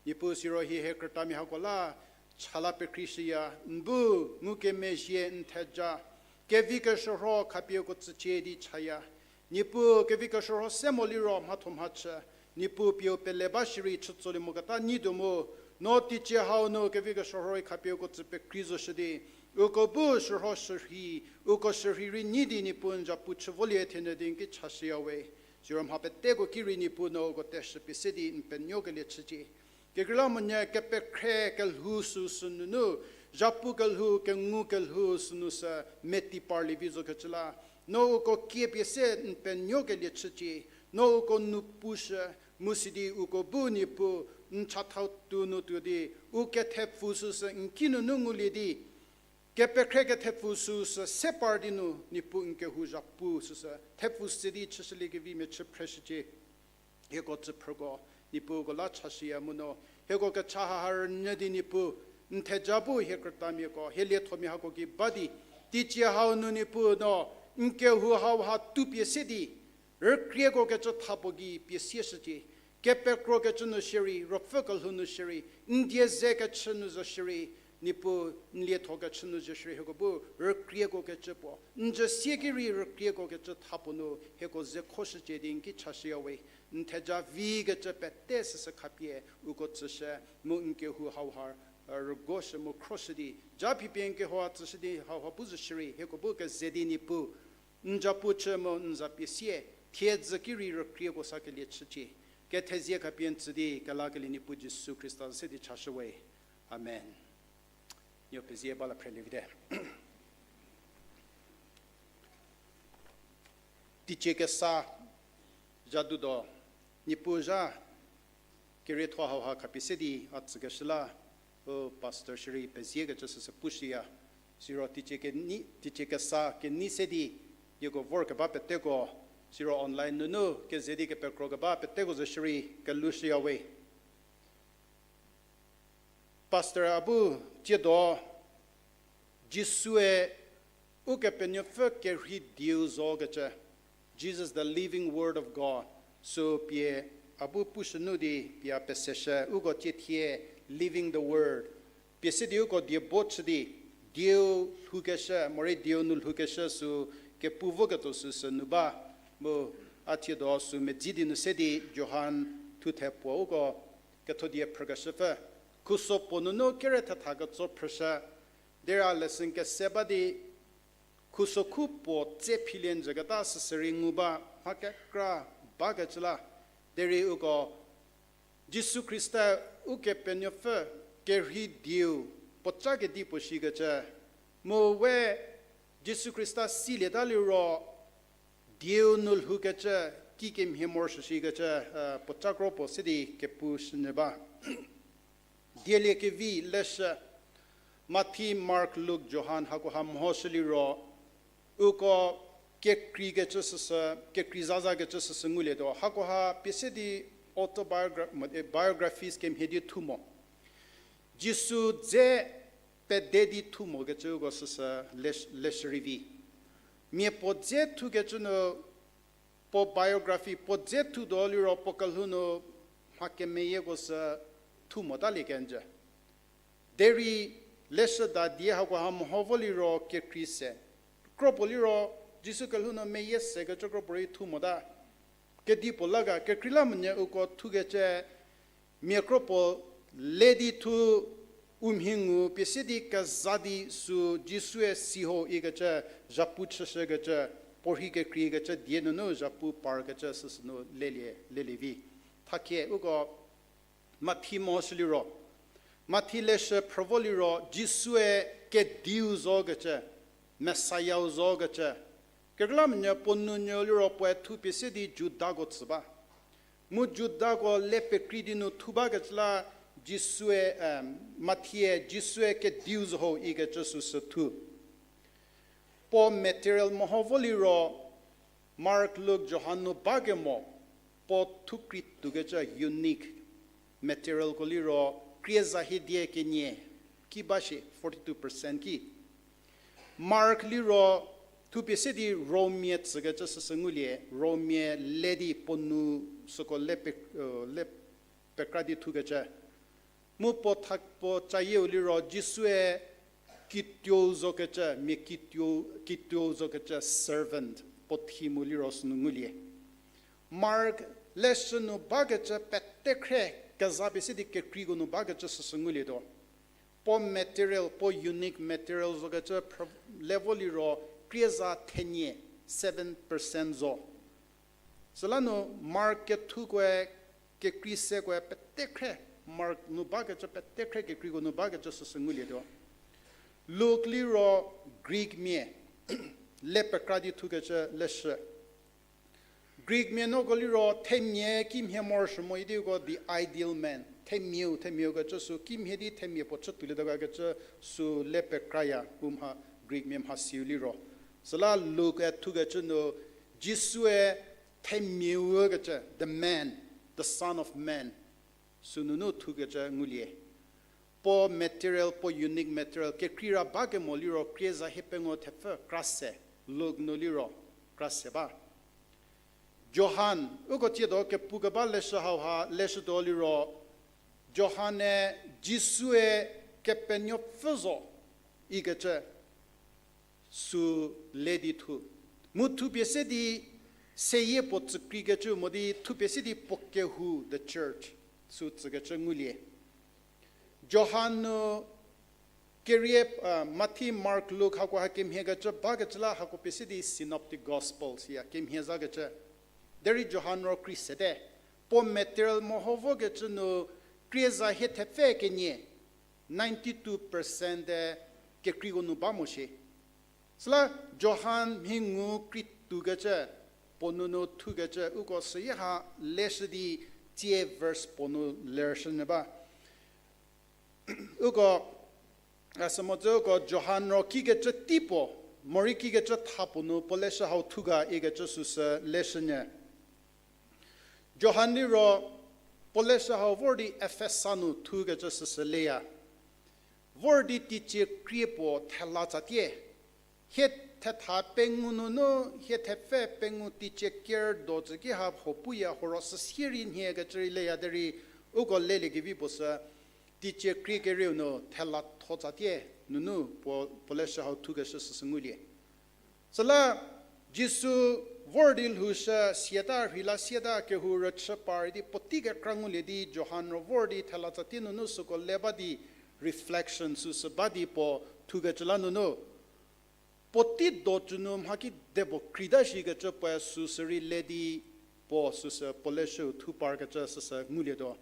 Niepuu siro hie hie krütamia hako la cha la pekreishüya, n bu ngukemezhie n theja, kevi keshürho khapie uko tsücie di chaya. Niepuu kevi keshürho se mo liro mhatho mhachü, Niepuu pie u pele ba shierei chütsolie moketa nyi tuo mu, no teicie hau nu kevi keshürho rei khapie uko tsü pekrei zoshü di, uko bu shürho shürhei, uko shürhei rei nyi di Niepuu n zapu chü volie thienyü di n ki chashüya we. Siro mha peteko ki rei Niepuu no uko teshü pie se di n penuokelie chücie. Kekreilamonyü kepekhre kelhou süsü nunu, zapu kelhou, kengu kelhou sünu sü meti parlie vi zokecü la, no uko kie pie se n penuokelie chücie, no uko nu pushü, mu sidi uko bu Niepuu n chathau tuo nu tuo di, u kethepfu süsü n ki nunu ngulie di, kepekhre kethepfu süsü se par di nu Niepuu n kehou zapu süsü thepfu se di chüshüliekevi mechü phreshücie. Hieko tsüphrüko, Niepuu uko la chashüya mu no, hieko kecha haha rünyü di Niepuu, n theja bu hie krütamiako, hie liethomia hako gei ba di, teicie hau nu Niepuu no, n kehou hauha tu pie se di, rükrieko kecü thapuo gei pie sieshücie, kepekrokecü nu shierei, ruopfü kelhou nu shierei, n die ze kechü nu zo shierei, Niepuu n lietho kechü nu zo shierei hieko bu rükrieko kecü puo, n jü sie ki rei rükrieko kecü thapuo nu hieko ze khoshücie di n ki chashüya we, n theja vikecü pete süsü khapie uko tsüshü, mu n kehou hauha rügoshü mu khroshü di, ja phipie n kehoua tsüshü di hauha bu zo shierei, hieko bu keze di Niepuu, n zapu chü mu n za pie sie, thiedzü ki rei rükrieko sakelie chücie. Kethezie khapie n tsü di kelakelie Niepuu Jisu Khrista se di chashü we. Amen. Nuo pezie ba la phrelie vite. Teicie kesa, zha dudo, Niepuu zha, kerietho hauha khapie se di a tsükeshü la, u pastor shierei peziekecü süsü pushüya, siro teicie keni, teicie kesa kenei se di, nieko vorkeba peteko, siro online nunu keze di kepekro keba peteko zo shierei kelushüya we. Pastor a bu tsiedo, Jisue Ukepenuopfü kerhei dieu zokecü, Jesus the living word of God, sü pie a bu pushünu di pie a peseshü, uko tsie thie living the word. Pie se di uko diebo chü di, dieu lhoukeshü, morei dieu nu lhoukeshü sü kepu voketuo süsü nu ba, mu a tsiedo sü medzi di nu se di Johan thuthe puo uko ketho die phrükeshüpfü. Khuso puo nunu kere thetha ketso phrüshü, derei lesson kese ba di, khuso khu puo tse philie njüketa süsü rei ngu ba, mha kekra bakecü la, derei uko Jisu Khrista Ukepenuopfü kerhei dieu puoca kedipuo shikecü, mu we Jisu Khrista silieta liro, dieu nu lhoukecü, kikemhie morosuo shikecü, puoca kro puo se di kepu shünyü ba. Dieliekevi leshü, Mathi, Mark, Luk, Johan hakoha mehoshü liro, uko kekreikecü süsü, kekrei zazakecü süsü ngulietuo. Hakoha pie se di autobiogra-, biographies kemhie di thu mo. Jisu dze pede di thu mokecü uko süsü le-, leshü rei vi. Mia puo dze thukecü nu, puo biography puo dze thutuo liro puo kelhou nu mha kemeyieko sü thu motalie kenjü. Derei leshüda die hakoha meho vo liro kekrei se. Kro puo liro Jisu kelhou nu meyie sekecü kro puorei thu mota. Kedipuo la ga, kekreilamonyü uko thukecü mia kro puo le di thu, u mhi ngu pie se di keza di sü Jisue si ho ikecü, zhapu chüshükecü, puorhi kekreikecü die nunu zhapu parkecü süsü nu lelie, lelie vi. Thakie uko Mathi mehoshü liro, Mathi leshü phrü vo liro Jisue kediu zokecü, Messiah-u zokecü. Kekreilamonyü puo nounyü liro puoe thupie se di Judako tsü ba. Mu Judako le pekrei di nu thu bakecü la Jisue, Mathie Jisue kediu zo ho ikecü süsü thu. Puo material meho vo liro, Mark, Luk, Johan nu bakemo, puo thukrei tuokecü unique materialko liro, krie za hiedie kenie, ki ba shi forty-two percent ki. Mark liro, thupie se di Rommia tsükecü süsü ngulie, Rommia le di puo nu süko le pe-, le pekra di thukecü. Mu puo tha-, puo cayieu liro Jisue kituou zokecü, mia kituou, kituou zokecü servant, puo thi mu liro sünu ngulie. Mark leshü nu bakecü pete khre, keza pie se di kekreiko nu bakecü süsü ngulietuo. Puo material, puo unique material zokecü pr-, le vo liro krie za thenie, seven percent zo. Süla nu Mark kethukoe, kekrei sekoe pete khre, Mark nu bakecü pete khre kekreiko nu bakecü süsü ngulietuo. Luk liro Greek mia, le pekra di thukecü leshü. Greek mia noko liro themia kimhie morosuo mo idi uko the ideal man. Themiau, themiau kecü sü kimhie di themia puo chü tuolietuo kecü sü le pekraya u mha Greek mia mhasiu liro. Süla Luk-e thukecü nu Jisue themiau kecü, the man, the son of man, sünunu thukecü ngulie. Puo material, puo unique material, kekreira bakemo liro krie za hie pengou thepfü kra se, Luk nu liro kra se ba. Johan, uko tsiedo kepu keba leshü hauha leshütuo liro, Johan-e Jisue Kepenuopfü zo ikecü sü le di thu. Mu thupie se di seyie puo tsükreikecü mo di thupie se di puo kehou the church sü tsükecü ngulie. Johan nu kerie, Mathi, Mark, Luk hako ha kemhiekecü bakecü la hako pie se di synoptic gospel siya kemhie zakecü. Derei Johan ro krie sete. Puo material meho vokecü nu krie za hie thepfü kenie, ninety-two percent-e kekreiko nu ba mo shie. Süla Johan mhi ngu krie tuokecü, puo nunu thukecü uko süya ha leshü di tsie verse puo nu lershünyü ba. Uko, a, sü mocü uko Johan ro kikecü tei puo, morei kikecü tha puo nu puo leshü hau thu ga ikecü süsü leshünyü. Johan liro puo leshü hau vor di Efesa nu thukecü süsü leya. Vor di teicie krie puo thela tsatie. Hie thetha pengou nunu, hie thepfü pengou teicie ker do tsü ki ha ho puya horo süsie rei nhiekecü rei leya derei, uko leliekevi puo sü, teicie krie kerieu nu thela tho tsatie nunu puo, puo leshü hau thukeshü süsü ngulie. Süla Jisu vor di lhoushü siata, rheila siata kehou rüchü par idi puotei kekra ngulie di Johan ro vor di thela tsatie nunu süko le ba di reflection süsü ba di puo thukecü la nunu puotei do cü nu mha kidepuo krita shikecü puoe süsü rei le di puo süsü puo leshüu thu parkecü süsü ngulietuo.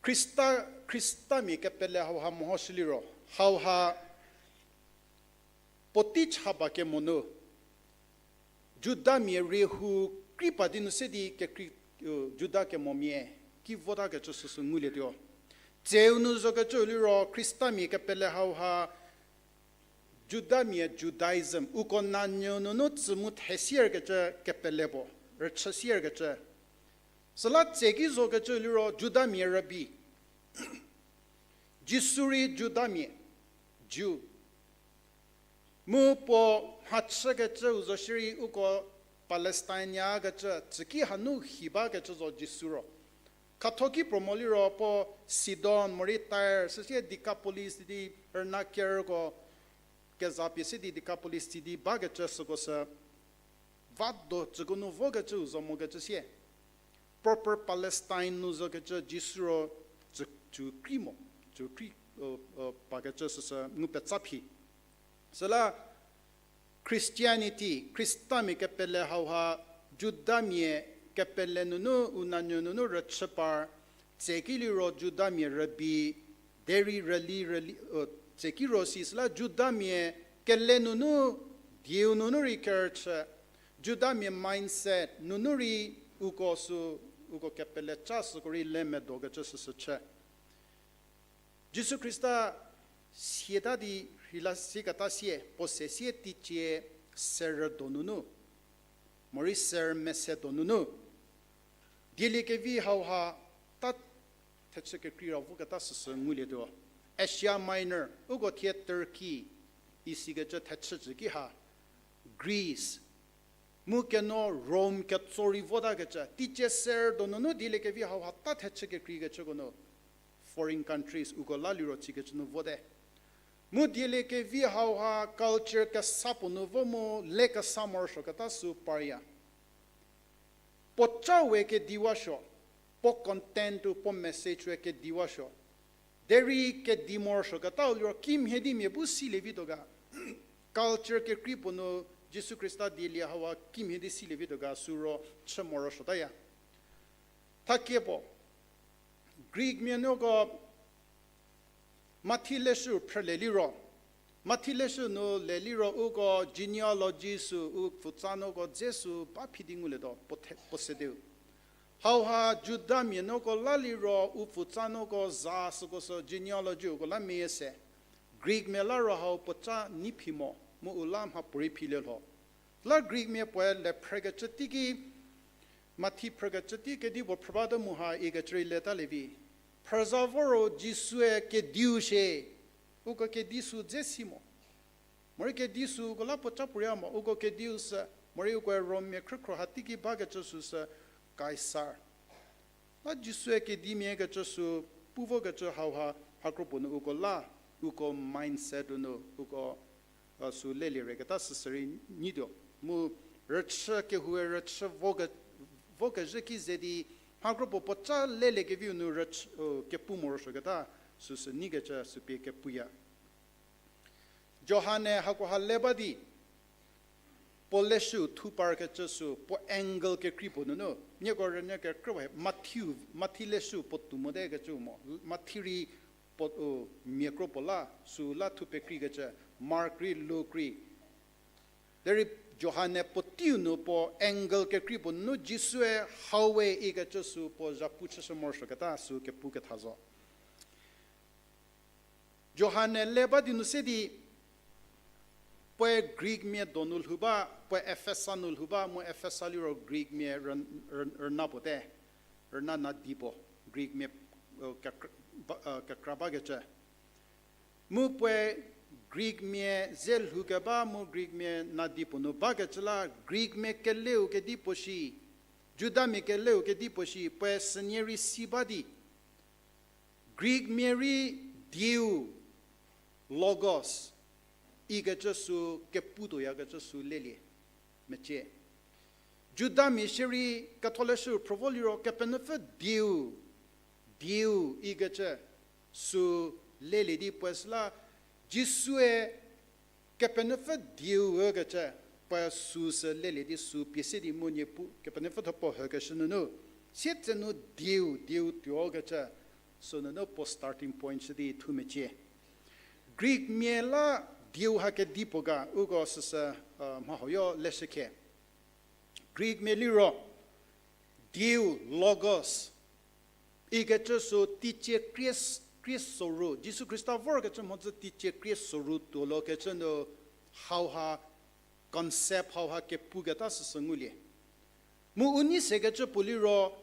Khrista, Khristamia kepele hauha mehoshü liro, hauha puotei cha ba kemo nu, Judamia rei hu krei pa di nu se di kekrei, u, Juda kemomia ki votakecü süsü ngulietuo. Tseu nu zokecü liro Khristamia kepele hauha Judamia Judaism, uko nanyü nunu tsü mu thesierkecü kepele puo, rüchü sierkecü. Süla tseki zokecü liro Judamia rübei. Jisu rei Judamia, Jew. Mu puo mhachükecüu zo shierei uko Palestine yakecü, tsüki hanu hi bakecü zo Jisu ro. Khathoki puo mo liro puo Sidon, morei Tyre, süsie Decapolis di, rüna kerko, kezapie se di Decapolis di bakecü süko sü, va do tsüko nu vokecüu zo mokecü sie. Proper Palestine nu zokecü Jisu ro tsü, tsü krei mo, tsü krei, u, u, pakecü süsü ngu petsa phi. Süla Christianity, Khristamia kepele hauha, Judamia kepele nunu, u nanyü nunu rüchü par, tseki liro Judamia rübei, derei rüli, rüli, u, tseki ro si süla Judamia kele nunu, dieu nunu rei kerüchü, Judamia mindset nunu rei uko sü, uko kepele cha süko rei le medokecü süsü chü. Jisu Khrista siata di rheila siketa sie, puo se sie teicie serü do nunu, morei serü mese do nunu, dieliekevi hauha ta thechü kekreira voketa süsü ngulietuo. Asia Minor, uko thie Turkey, isikecü thechü cü ki ha, Greece, mu keno Rome ketso rei votakecü, teicie serü do nunu dieliekevi hauha ta thechü kekreikecüko nu, foreign countries, uko la liro chükecü nu vote. Mu dieliekevi hauha culture kesa puo nu vo mu le kesa morosuoketa sü parya. Puoca we kediwasuo, puo content-u, puo message we kediwasuo. Derei kedi morosuoketau liro kimhie di mia bu silie vituo ga. Culture kekrei puo nu Jisu Khrista dielie hauha kimhie di silie vituo ga sü ro chü morosuotaya. Thakie puo, Greek mia nuko Mathi leshüu phrülie liro, Mathi leshü nu le liro uko genealogy sü u pfutsa nuko dze sü ba phi di ngulietuo, puo the-, puo sedeu. Hauha Judamia nuko la liro u pfutsa nuko za süko sü genealogy uko la meyie se. Greek mia la ro hau puoca nei phi mo, mu u la mhapuorei philie lho. La Greek mia puoe le phrükecü teiki, Mathi phrükecü tei kedipuo phrü bate mu ha ikecü rei leta lievi. Phrüza voro Jisue kediu shie, uko kedi sü dze si mo. Morei kedi sü uko la puoca puorei mo, uko kediu sü, morei ukoe Rommia khrükhro ha teiki bakecü sü sü Kaisar. La Jisue kedimia kecü sü pu vokecü hauha, mhakro puo nu uko la, uko mindset-u nu uko, a, sü lelie reketa süsü rei nyituo. Mu rüchü kehoue rüchü voke-, vokezhü ki ze di, mhakro puo puoca leliekeviu nu rüchü, u, kepu morosuoketa süsü neikecü sü pie kepuya. Johan-e hakoha le ba di, puo leshüu thu parkecü sü, puo angle kekrei puo nunu, nieko rünyü kekrüwa he, Mathiu, Mathi leshüu puotou mote kecü mo, Mathi rei puo, u, mia kro puo la, sü la thu pekreikecü, Mark rei, Luke rei. Derei Johan-e puoteiu nu puo angle kekrei puo nunu Jisue hau we ikecü sü puo zhapu chüshü morosuoketa sü kepu ketha zo. Johan-e le ba di nu se di, puoe Greek mia donu lhou ba, puoe Efesa nu lhou ba, mu Efesa liro Greek mia rü-, rü-, rüna puo te, rüna nadi puo, Greek mia, kekra bakecü. Mu puoe Greek mia ze lhoukeba mu Greek mia nadi puo nu bakecü la Greek mia keleu kedipuo shi, Judamia keleu kedipuo shi, puoe sünie rei si ba di, Greek mia rei dieu, logos, ikecü sü kepu tuoyakecü sü lelie mecie. Judamia shierei ketholeshü phrüvo liro Kepenuopfü dieu, dieu ikecü sü lelie di puoe süla Jisue Kepenuopfü dieu ükecü puoe süsü lelie di sü pie se di mu Niepuu Kepenuopfü thuo puo hükeshü nunu, sietsenu dieu, dieu tuokecü sünunu puo starting point shü di thu mecie. Greek mia la dieu ha kedipuo ga uko süsü mha huoyo leshükhe. Greek mia liro dieu, logos, ikecü sü teicie krie, krie soru, Jisu Khrista vorkecü mhodzü teicie krie soru tuolokecü nu hauha concept hauha kepuketa süsü ngulie. Mu u nei sekecü puo liro,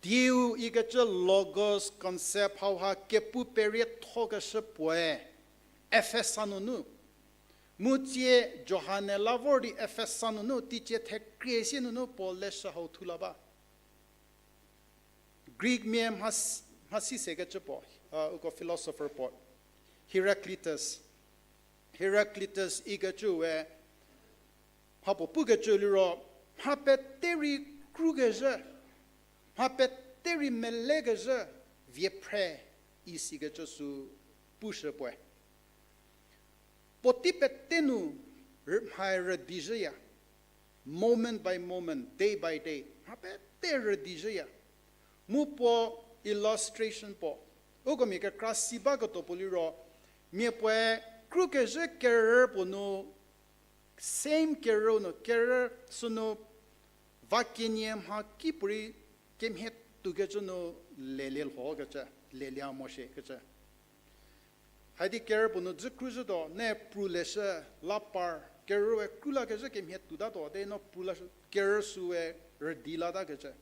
dieu ikecü logos concept hauha kepu periethokeshü puoe Efesa nunu. Mu tsie Johan-e la vor di Efesa nunu teicie thekrie sie nunu puo leshü hau thu la ba. Greek mia mhasi sekecü puo, uko philosopher puo, Heraclitus. Heraclitus ikecü we mha puo pukecü liro, mha pete rei krukezhü, mha pete rei melekezhü, vie phre isikecü sü pushü puoe. Puotei pete nu mha rüdizhüya, moment by moment, day by day, mha pete rüdizhüya. Mu puo illustration puo, uko mia kekra si baketuo puo liro, mia puoe krukezhü kerü puo nu, same kerü nu, kerü sünu va kenie mha kipuorei kemhie toukecü nu lelie lhokecü, lelie mo shikecü. Haidi kerü puo nu dzü kruzhütuo, ne pru leshü, la par, kerüe kru lakezhü kemhie toutatuo, de no pru la kerü süe rüdi latakecü.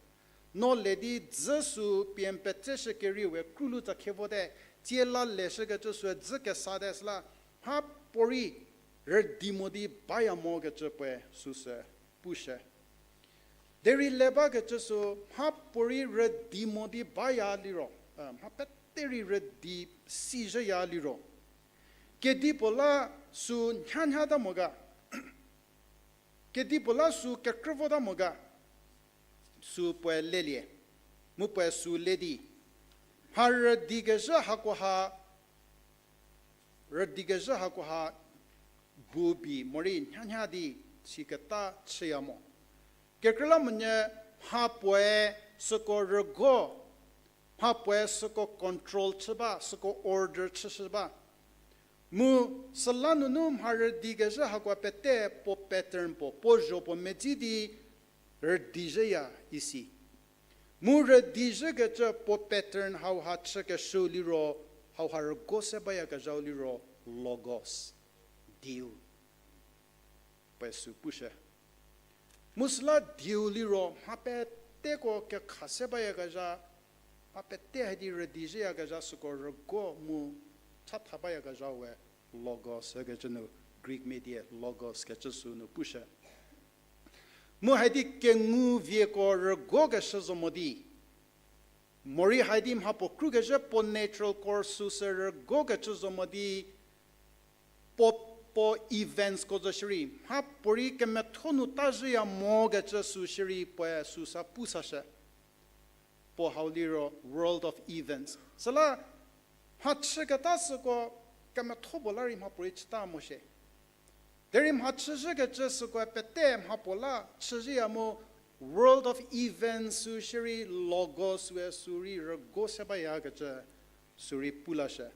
No le di dzü sü pie n petseshü kerieu we kru lu tsa khe vote, tsie la leshükecü süe dzü kesate süla, mhapuorei rüdi mo di baya mokecü puoe süsü pushü. Derei le bakecü sü mhapuorei rüdi mo di baya liro, mha pete rei rüdi sizhüya liro, kedipuo la sü nhanhata mo ga, kedipuo la sü kekrü vota mo ga, sü puoe lelie, mu puoe sü le di, mha rüdikezhü hakoha, rüdikezhü hakoha bu bi morei nhanha di siketa chüya mo. Kekreilamonyü mhapuoe süko rügo, mhapuoe süko control chü ba, süko order chüshü ba. Mu süla nunu mha rüdikezhü hakoha pete puo pattern puo, puo zho puo medzi di rüdizhüya isi. Mu rüdizhükecü puo pattern hauha chükeshüu liro, hauha rügo se bayakezhau liro, logos, dieu, puoe sü pushü. Mu süla dieu liro mha peteko kekha se bayakezha, mha pete hadi rüdizhüyakezha süko rügo mu chatha bayakezha we logos ükecü nu, Greek mia die logos kecü sü nu pushü. Mu hadi kengu vieko rügokeshü zo mo di, morei hadi mhapuo krukezhü puo natural course süsü rügokecü zo mo di, puo, puo events ko zo shierei mhapuorei kemetho nu tazhüya mokecü sü shierei puoe süsa pusashü. Puo hau liro world of events. Süla mhachüketa süko kemetho puo la rei mhapuorei chüta mo shie. Derei mhachüzhükecü süko pete mhapuo la chüzhüya mu world of events sü shierei logos we sü rei rügo se bayakecü sü rei pulashü.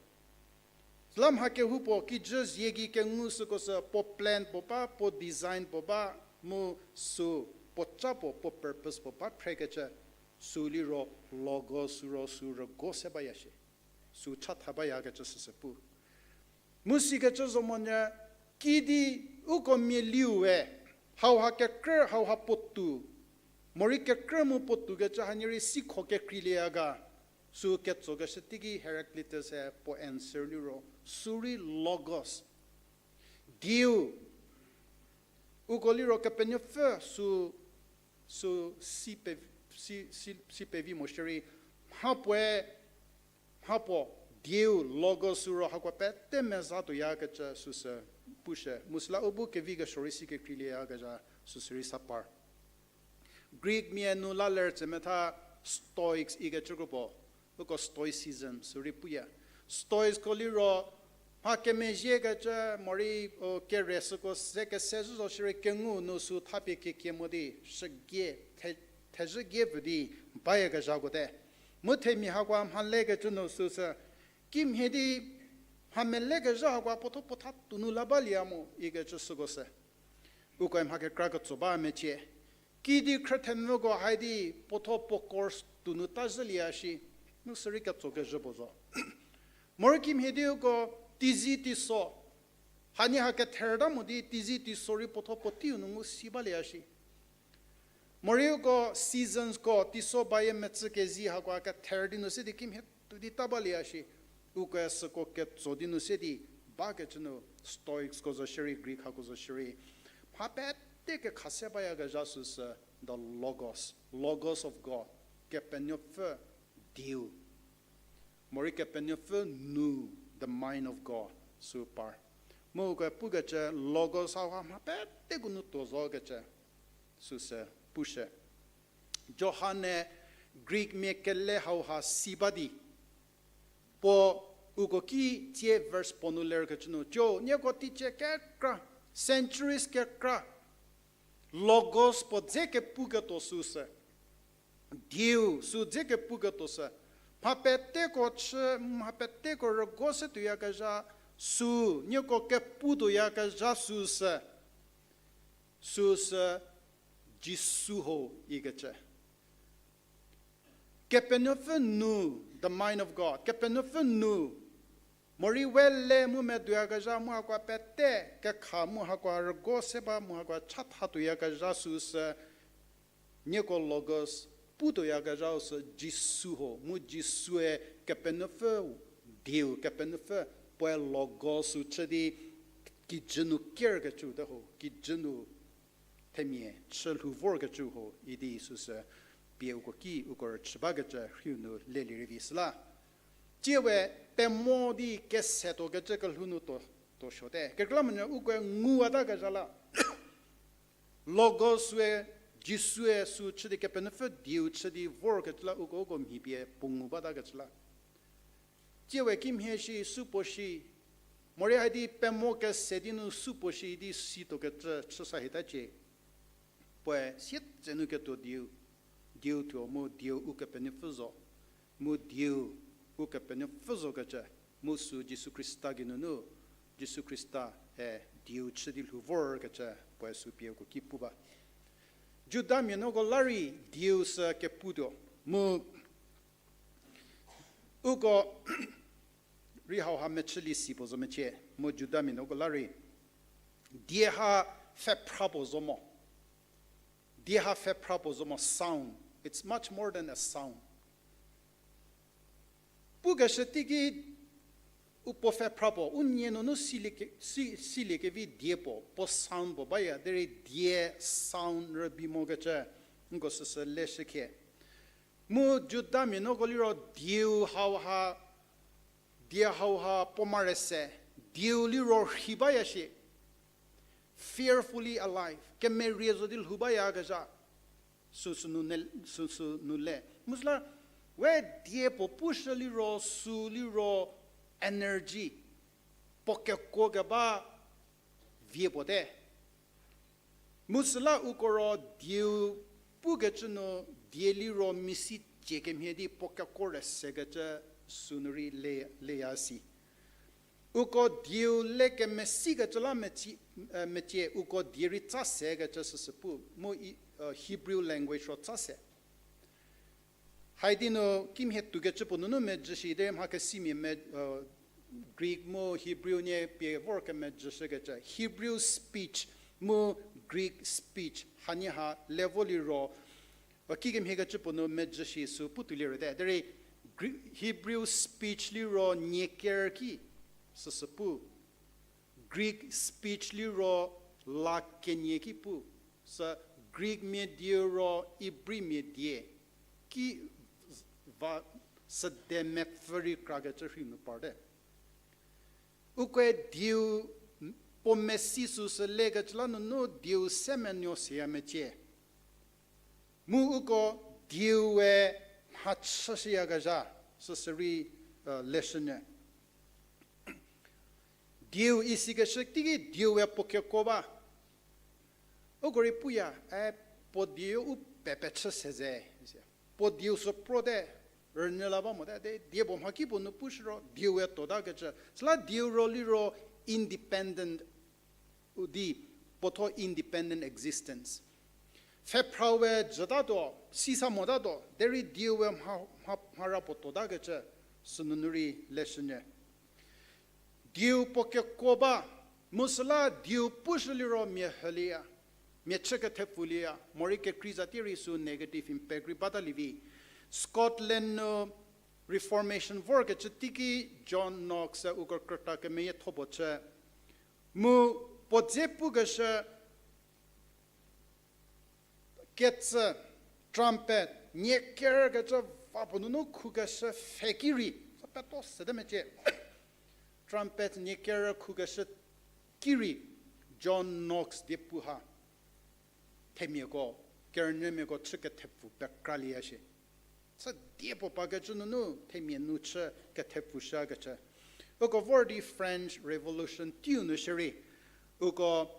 Süla mha kehoupuo kijü zie gei kengu süko sü puo plan puo ba, puo design puo ba, Mu sü puo ca puo, puo purpose puo ba phrekecü, sü liro logos sü ro sü rügo se baya shie. Sü chatha bayakecü süsü pu. Mu sikecü zo monyü, kidi uko mialiu we, hauha kekrü, hauha puotou, morei kekrü mu puotoukecü hanie rei sikho kekreilieya ga, sü ketsokeshü teiki Heraclitus-e puo answer liro, sü rei logos. Dieu, uko liro Kepenuopfü sü, sü si pe, si, si, si pevi mo shierei, mhapuoe, mhapuo, dieu, logos sü ro hakoa pete meza tuoyakecü süsü pushü. Mu süla u bu kevi kesuo rei si kekreilieyakezha süsü rei sa par. Greek mia nu la ler tsemetha Stoics ikecü kro puo, uko Stoicism sü rei puya. Stoicsko liro, mha kemezhiekecü morei, o, kere süko ze kese zhü zo shierei kengu nu sü thapie kiekie mo di, shügie, the-, thezhügie pfü di, bayakezhakote. Mu themia hakoa mha lekecü nu süsü, kimhie di, mha melekezha hakoa puotho puotha tounu la balieya mo ikecü süko sü. Ukoe mha kekra ketso ba mecie. Kidi khrüthemvüko hai di puotho puo course tounu ta zhülieya shi, mu sürei ketso kezhü puo zo. Morei kimhie di uko teizi teiso, hanie ha ketherta mo di teizi teiso rei puotho puo teiu nu ngu si balieya shi. Morei uko seasonsko teiso bayie metsü kezi hakoa kether di nu se di kimhie tuo di ta balieya shi. Ukoe süko ketso di nu se di bakecü nu Stoicsko zo shierei, Greek hako zo shierei, mha pete kekha se bayakezha süsü the Logos, Logos of God, Kepenuopfü dieu. Morei Kepenuopfü nu, the mind of God, sü par. Mu ukoe pukecü Logos hauha mha peteko nu tuo zokecü süsü pushü. Johan-e Greek mia kele hauha si ba di, puo uko ki tsie verse puo nu lerkecü nu, jo, nieko teicie kekra, centuries kekra, Logos puo dze kepuketuo süsü, dieu sü dze kepuketuo sü, mha peteko chü, mha peteko rügo se tuoyakezha sü, nieko kepu tuoyakezha süsü, süsü Jisu ho ikecü. Kepenuopfü nu, the mind of God, Kepenuopfü nu, morei we le mu meduoyakezha mu hakoa pete kekha mu hakoa rügo se ba mu hakoa chatha tuoyakezha süsü, nieko Logos pu tuoyakezhau sü Jisu ho, mu Jisue Kepenuopfü dieu, Kepenuopfü puoe Logos sü chü di kijü nu kerkecü te ho, kijü nu themia chü lhou vorkecü ho idi süsü pie uko ki uko rüchü bakecü rhiu nu lelie rei vi süla. Tsie we pemo di kese tuokecü kelhou nu tuo, tuo suote. Kekreilamonyü ukoe nguwatakezha la Logos sue, Jisue sü chü di Kepenuopfü dieu chü di vorkecü la uko uko mhi pie puo ngu batakecü la. Tsie we kimhie shi, supuo shi, morei hai di pemo kese di nu supuo shi di situokecü chü sa hitacie. Puoe sietsenu ketuo dieu, dieu thuo mu dieu Ukepenuopfü zo, mu dieu Ukepenuopfü zokecü, mu sü Jisu Khrista geinunu, Jisu Khrista-e dieu chü di lhou vorkecü puoe sü pie uko ki pu ba. Judamia nuoko la rei dieu sü keputuo, mu uko rei hauha mechülie si puo zo mecie, mu Judamia nuoko la rei die ha pfhephra puo zo mo. Die ha pfhephra puo zo mo, sound. It's much more than a sound. Pukeshü teiki u puo pfhephra puo, u nie nunu silie ke-, si-, silie kevi die puo, puo sound puo baya, derei die sound rübei mokecü, nko süsü leshükhie. Mu Judamia nuoko liro dieu hauha, die hauha puo mare se, dieu liro rhi baya shie, fearfully alive, kemerie zo di lhou bayakezha, süsü nu ne-, süsü nu le. Mu süla, we die puo pushü liro, sü liro, energy, puo kekuo keba vie puo te. Mu süla uko ro dieu pukecü nu die liro misi cie kemhie di puo kekuo re sekecü sünu rei le, leya si. Uko dieu le kemesikecü la mecie, mecie uko die rei tsa sekecü süsü pu, mu Hebrew language ro tsa se. Haidi nu kimhie toukecü puo nunu mezhü shi derei mha kesimia me, Greek mu Hebrew nie pie vor kemezhüshükecü. Hebrew speech mu Greek speech hanie ha level liro, kikemhiekecü puo nu mezhü shi sü pu tuoliro te. Derei Hebrew speech liro nie ker ki, süsü pu. Greek speech liro la kenie ki pu. Sü Greek mia dieu ro Ibri mia die ki va süde mepfü rei krakecü rhi nu parte. Ukoe dieu puo mesi süsü lekecü la nunu dieu semenuo seya mecie. Mu uko dieue mhachüshüyakezha süsü rei leshünyü. Dieu isikeshü teiki dieue puo kekuo ba. Uko rei puya, e, puo dieu u pepechü se ze. Puo dieu sü pro te, rünyü la ba mote, de, die puo mhakipuo nu pushü ro dieue tuotakecü. Süla dieu ro liro independent, u di puotho independent existence. Pfhephrawe jütatuo, sisa motatuo, derei dieue mha, mha, mhara puo tuotakecü, sünunu rei leshünyü. Dieu puo kekuo ba, mu süla dieu pushü liro mia hülieya, mia chü kethepfulieya, morei kekrei za tie rei sü negative impact rei batalie vi. Scotland nu Reformation vorkecü teiki John Knox-e uko krüta kemeyietho puo chü. Mu puo dze pukeshü ketsü, trumpet, nie kerkecü va puo nunu khukeshü pfhe ki rei, sa peto sete mecie. Trumpet nie ker khukeshü ki rei John Knox die pu ha themiako, kerünyümiako chü kethepfu pekralieya shie. Sü die puo pakecü nunu themia nu chü kethepfu shükecü. Uko vor di French Revolution teiu nu shierei, uko,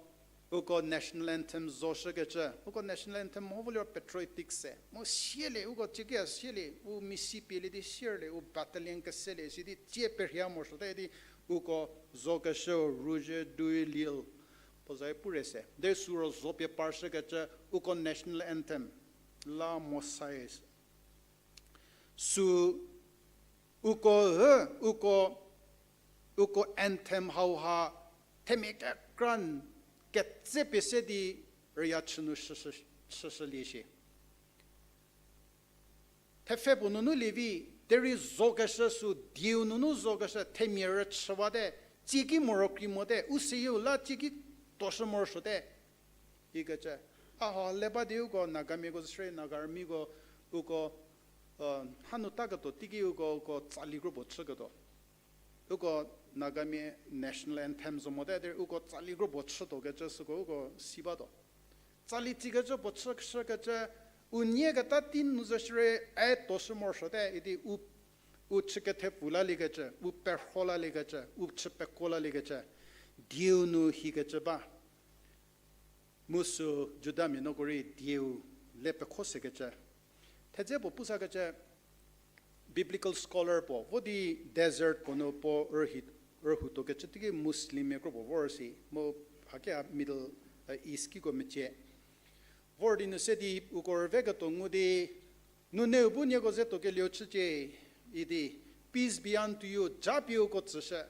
uko national anthem zoshükecü, uko national anthem mho vo liro patriotic se. Mo sielie, uko cikia sielie, u misi pielie di sielie, u battalion keselie, sidi tsie perhia morosuote di, uko zokeshü Rouge et Rouillé, puo zai pure se. De sü ro zo pie parshükecü, uko national anthem, La Marseillaise. Sü uko, uko, uko anthem hauha themia kekra ketse pie se di rüya chü nu chüshülie shie. Thepfhe puo nunu lievi, derei zokeshü sü dieu nunu zokeshü themia rüchüwate, tsieki morokrei mote, u seyieu la tsieki tuoshü morosuote. Ikecü, a ha le ba di uko Nagamiako züshürei Nagamiko, uko, hanu taketuo teiki uko, uko tsali kropuo chüketuo. Uko Nagamia national anthem zo mote, derei uko tsali kropuo chütuokecü süko uko si batuo. Tsali tsikecü puo chüshükecü, u nie keta tei nu züshürei, e tuoshü morosuote, idi u, u chü kethepfu laliekecü, u perho laliekecü, u chü pekuo laliekecü, dieu nu hikecü ba. Mu sü Judamia nuoko rei dieu le pekho sekecü. Thedze puo pusakecü, biblical scholar puo, vo di desert puo nu puo rühi, rühoutuokecü teiki Muslimmia kropuo vor si, mu haki a Middle East kiko mecie. Vor di nu se di uko rüveketuo ngu di, nuneu bu nieko ze tuokelieu chücie, idi, peace be unto you, japie uko tsüshü.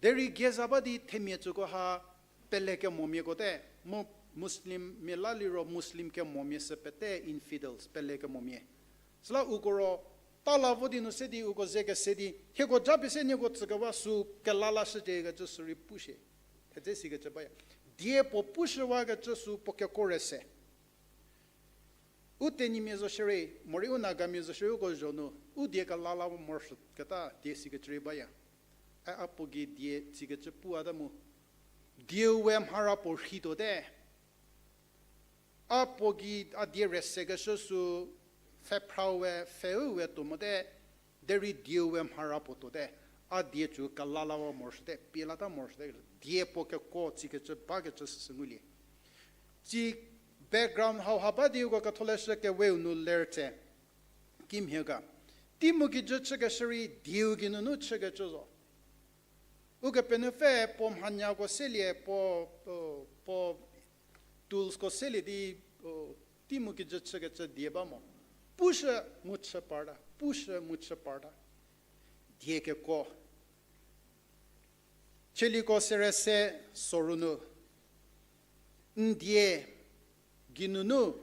Derei geiza ba di themia tsüko ha pele kemomiakote, mu Muslimmia la liro Muslim kemomia sü pete infidels, pele kemomia. Süla uko ro, ta la vo di nu se di uko ze kese di, hieko japie se nieko tsükewa sü kela lashücie kecü sü rei pushie. Thedze sikecü baya. Die puo pushüwakecü sü puo kekuo re se. U Tenyimia zo shierei, morei u Nagamia zo shierei uko zho nu, u die kela la morosuoketa die sikecü rei baya. A, a puo gei die tsikecü puata mu. Dieu we mhara puo rhituote. A puo gei a die rüsekeshü sü pfhephra we, pfheu we tuo mote, derei dieu we mhara puo tuote. A die cü kela lawa morosuote, pie lata morosuote, die puo kekuo tsikecü bakecü süsü ngulie. Tsi background hauha ba di uko ketholeshü keweu nu ler tse. Kimhie ga. Tei mu kijü chükeshü rei dieu geinunu chükecü zo. Ukepenuopfü puo mhanyako selie, puo, puo, puo toolsko selie di, tei mu kijü chükecü die ba mo. Pushü mu chü parta, pushü mu chü parta. Die kekuo. Tsaliko sere se soru nu, n die geinunu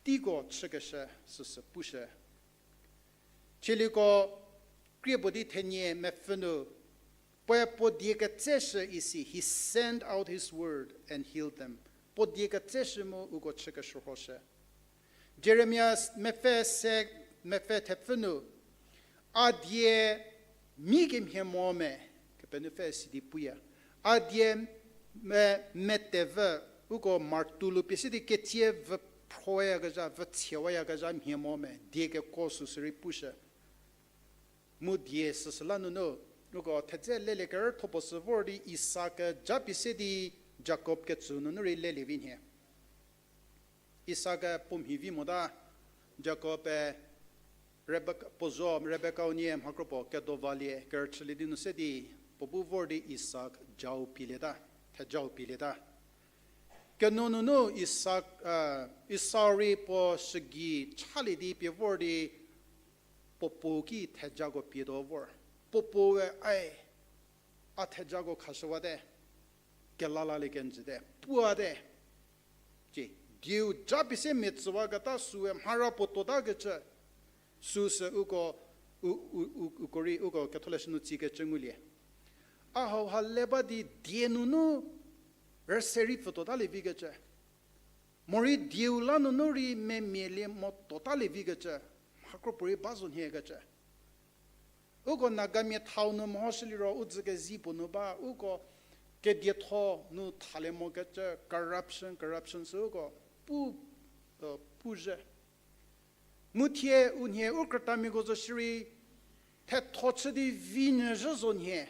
teiko chükeshü süsü pushü. Tsaliko krie puo di thenie mepfü nu, puoe puo die ketseshü isi, he sent out his word and healed them. Puo die ketseshü mu uko chükeshürhoshü. Jeremia mepfü se, mepfü thepfü nu, a die mi kemhie mo me, Kepenuopfü sidi puya. A die me, metevü, uko martulu pie se di ketsie vü phroyakezha, vü tsiewayakezha mhie mo me, die kekuo süsü rei pushü. Mu die süsüla nunu, uko thedze lelie kerütho puo sü vor di Isak japie se di Jakob ketsü nunu rei lelie vi nhie. Isak puo mhi vi mota, Jakob-e Rebek-, puo zo Rebekau nie mhakro puo kedovalie kerüchülie di nu se di, puo bu vor di Isak jau pielieta, thejau pielieta. Keno nunu Isak, Isau rei puo shügei chalie di pie vor di, puo puo ki thejako pietuo vor. Puo puoe, ai, a thejako khashüwate, kelalalie kenjüte, puate. Cie, dieu japie se mia tsüwaketa süe mhara puo tuotakecü, süsü uko, u, u, u, uko rei uko ketholeshü nu tsikecü ngulie. A hauha le ba di die nunu rüse rei pfü tuotalie vikecü. Morei dieu la nunu rei memia lie mo tuotalie vikecü, mhakro puorei ba zo nhiekecü. Uko Nagamia thau nu mehoshü liro u dzü kezi puo nu ba, uko kedietho nu thalie mokecü, corruption, corruption sü uko pu, puzhü. Mu thie u nhie u krütamiako zo shierei, thetho chü di vi nyü zhü zo nhie,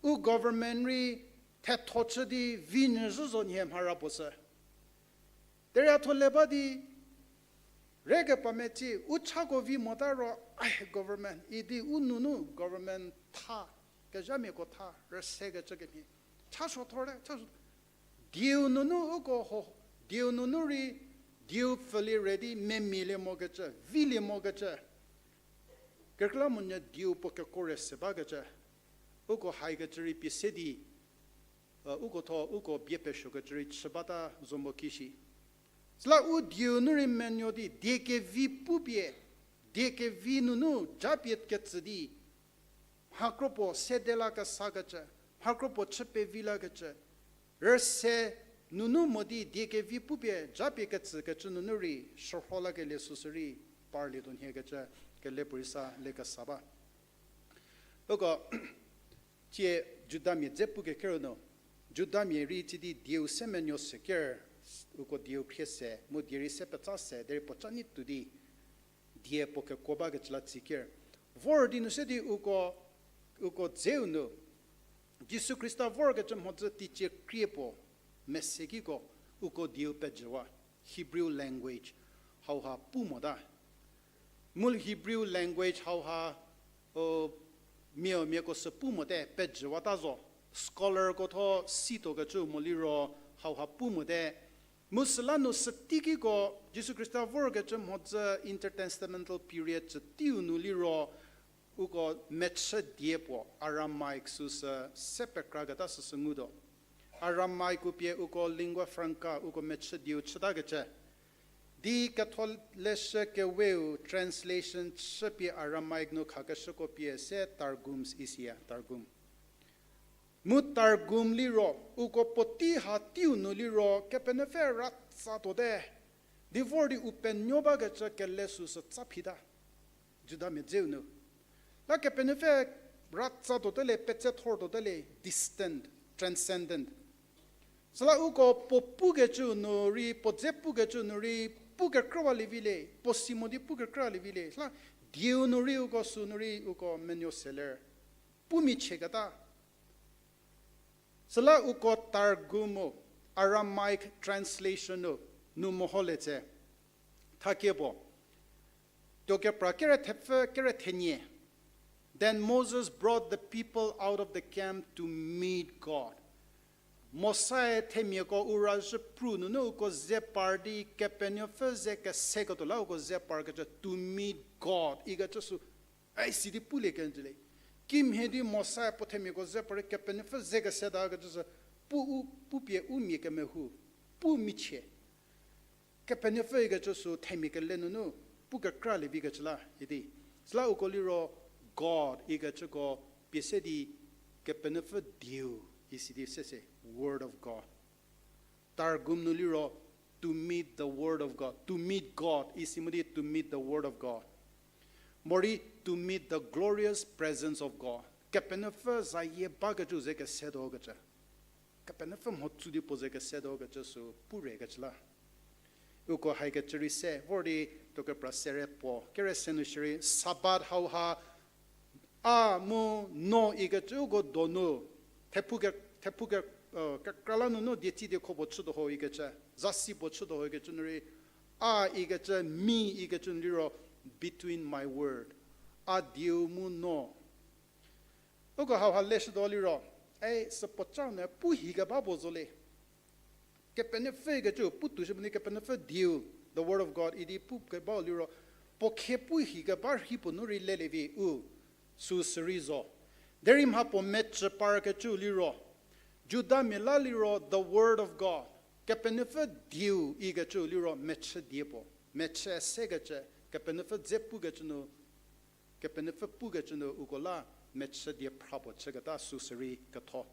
u government rei thetho chü di vi nyü zhü zo nhie mhara puo sü. Derei a tho le ba di, re kepamecie, u chako vi mota ro, ai government, idi u nunu government tha, kezhamiako tha, rüse kecü kemhie. Chasuo thor te, chasuo. Dieu nunu uko ho, dieu nunu rei, dieu pfülie re di memia lie mokecü, vilie mokecü. Kekreilamonyü dieu puo kekuo rüse bakecü. Uko haikecü rei pie se di, uko tho, uko bie pesuokecü rei chü bata zo mo ki shi. Süla u dieu nu rei menuo di, die kevi pupie, die kevi nunu japie ketsü di, mhakro puo sede la kesakecü, mhakro puo chü pevi lakecü, rüse nunu mo di die kevi pupie japie ketsükecü nunu rei shürho lakelie süsü rei parlietuo nhiekecü, kele puorei sa le kesa ba. Uko, tie Judamia dze pu keker nu, Judamia rei tsie di dieu se menuo se ker, uko dieu khrie se, mu die rei se petsa se, derei puo ca nei tuo di, die puo kekuo bakecü la tsie ker. Vor di nu se di uko, uko dzeu nu, Jisu Khrista vorkecü mhodzü teicie krie puo, mese kiko, uko dieu pejüwa, Hebrew language, hauha pu mota. Mu Hebrew language hauha, o, miau miako sü pu mote pejüwata zo. Scholarko tho situokecü mo liro hauha pu mote. Mu süla nu süteikiko Jisu Khrista vorkecü mhodzü intertestamental period cü teiu nu liro uko mechü die puo Aramaic süsü se pekraketa süsü ngutuo. Aramaic-u pie uko lingua franca, uko mechü dieu chütakecü. Di ketholeshü keweu translation chüpie Aramaic nu khakeshüko pie se Targums isiya, Targum. Mu Targum liro, uko puotei ha teiu nu liro, Kepenuopfü ratsatuote, di vor di u penuo bakecü kele süsü tsa phita. Judamia dzeu nu. La Kepenuopfü ratsatuote le, petsethortuote le, distant, transcendent. Süla uko puo pukecü nu rei, puo dze pukecü nu rei, pukekrüwalie vi le, puo si mo di pukekrüwalie vi le. Süla dieu nu rei uko sü nu rei uko menuo seler. Pu michieketa. Süla uko Targum-u, Aramaic translation-u, nu meholie tse. Thakie puo. Tuokepra kere thepfü kere thenie. Then Moses brought the people out of the camp to meet God. Mosae themiako u razhü pru nunu uko ze par di Kepenuopfü ze keseketuo la uko ze parkecü to meet God ikecü sü, ai sidi pulie kenjülie. Kimhie di Mosae puo themiako ze par di Kepenuopfü ze kesetakecü sü, pu u, pupie u mia kemehu, pu michie. Kepenuopfü ikecü sü themia kele nunu pu kekra lievi kecü la idi. Süla uko liro God ikecüko pie se di Kepenuopfü dieu isi di sese, Word of God. Targum nu liro to meet the Word of God, to meet God isi mu di to meet the Word of God. Morei to meet the glorious presence of God. Kepenuopfü zayie bakecü ze kesetuo kecü. Kepenuopfü mhotsü di puo ze kesetuo kecü sü pure kecü la. Uko haikecü rei se vor di tuo kepra sere puo kere se nu shierei Sabbath hauha a mu no ikecü uko donu, thephu ke, thephu ke, kekra la nunu dietsi diekho puo chütuo ho ikecü, zasi puo chütuo ho ikecü nu rei, a ikecü, me ikecü nu liro, between my word, a dieu mu no. Uko hauha leshütuo liro, e, süpuo chau nu pu hi keba puo zo le. Kepenuopfü ikecü pu toushü mo di Kepenuopfü dieu, the word of God idi pu kebau liro, puo khie pu hi keba rhi puo nu rei lelie vi u, süsü rei zo. Derei mha puo mechü parkecü liro, Judamia la liro the word of God, Kepenuopfü dieu ikecü liro mechü die puo, mechü sekecü, Kepenuopfü dze pukecü nu, Kepenuopfü pukecü nu uko la mechü die phra puo chüketa süsü rei ketho.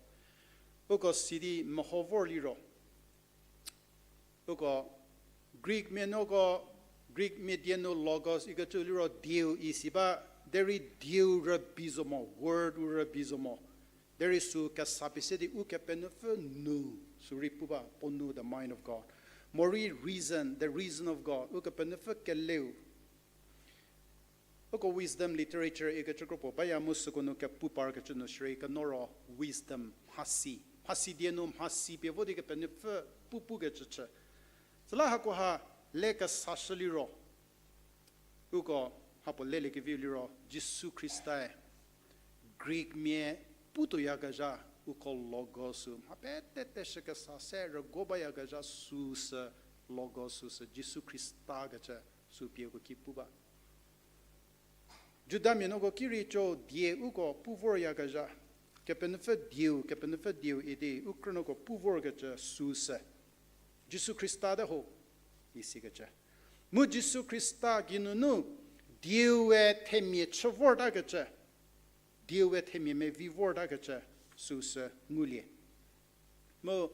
Uko sidi meho vor liro, uko Greek mia nuko, Greek mia die nu logos ikecü liro dieu isi ba, derei dieu rübei zo mo, word u rübei zo mo. Derei sü kesa pie se di Ukepenuopfü nu, sü rei pu ba, puo nu, the mind of God. Morei reason, the reason of God, Ukepenuopfü keleu. Uko wisdom literature ikecü kro puo baya mu süko nu kepu parkecü nu shierei keno ro wisdom, mhasi. Mhasi die nu mhasi pie vo di Kepenuopfü pu pukecü chü. Süla hakoha le kesashü liro, uko mha puo leliekeviu liro Jisu Khristae Greek mia putuoyakezha, uko logos sü mha petete shükesa se rüguo bayakezha süsü, logos süsü Jisu Khrista kecü sü pie uko ki pu ba. Judamia nuko ki rei co die uko pu voryakezha, Kepenuopfü dieu, Kepenuopfü dieu idi u krünuoko pu vorkecü süsü Jisu Khrista te ho isikecü. Mu Jisu Khrista geinunu dieue themia chü vortakecü, dieue themia mevi vortakecü süsü ngulie. Mu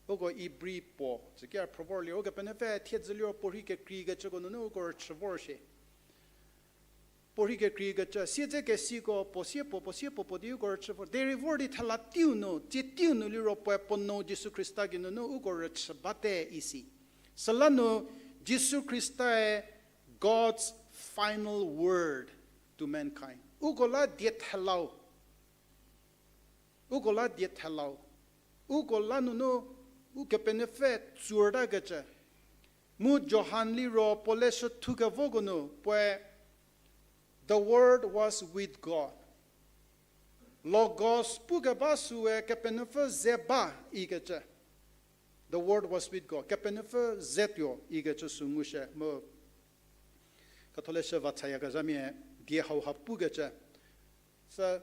uko Ibri puo tsüki a phrü vorlie, Ukepenuopfü thiedzü liro puorhi kekreikecüko nunu uko rüchü vor shie. Puorhi kekreikecü siedzekesiko puo sie puo, puo sie puo puo di uko rüchü vor. Derei vor di thela teiu nu, tsie teiu nu liro puoe puo nou Jisu Khrista geinunu uko rüchü bate isi. Süla nu Jisu Khristae God's final word to mankind. Uko la die thelau. Uko la die thelau. Uko la nunu Ukepenuopfü tsurtakecü. Mu Johan liro puo leshü thukevoko nu puoe, The Word was with God. Logos pukeba süe Kepenuopfü ze ba ikecü. The Word was with God. Kepenuopfü ze tuo ikecü sü ngushü mu Ketholeshü va chayakezhamia die hauha pukecü. Sü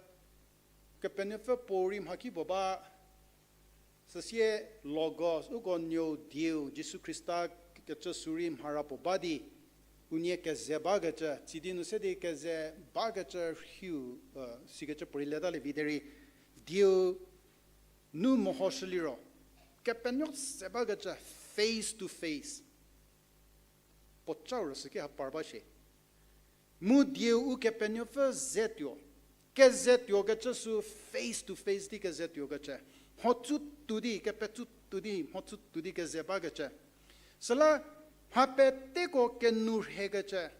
Kepenuopfü puorei mhakipuo ba, süsie Logos, uko nuou dieu, Jisu Khrista kecü sü rei mhara puo ba di, unie keze bakecü, tsidi nu se di keze bakecü rhiu, sikecü puorei leta lievi derei, dieu nu mehoshü liro, Kepenuopfü ze bakecü face to face. Puo chau rüsüki ha par ba shie. Mu dieu Ukepenuopfü ze tuo. Keze tuokecü sü face to face di keze tuokecü. Mhotsü tuo di, kepetsü tuo di, mhotsü tuo di keze bakecü. Süla mha peteko kenu rhekecü.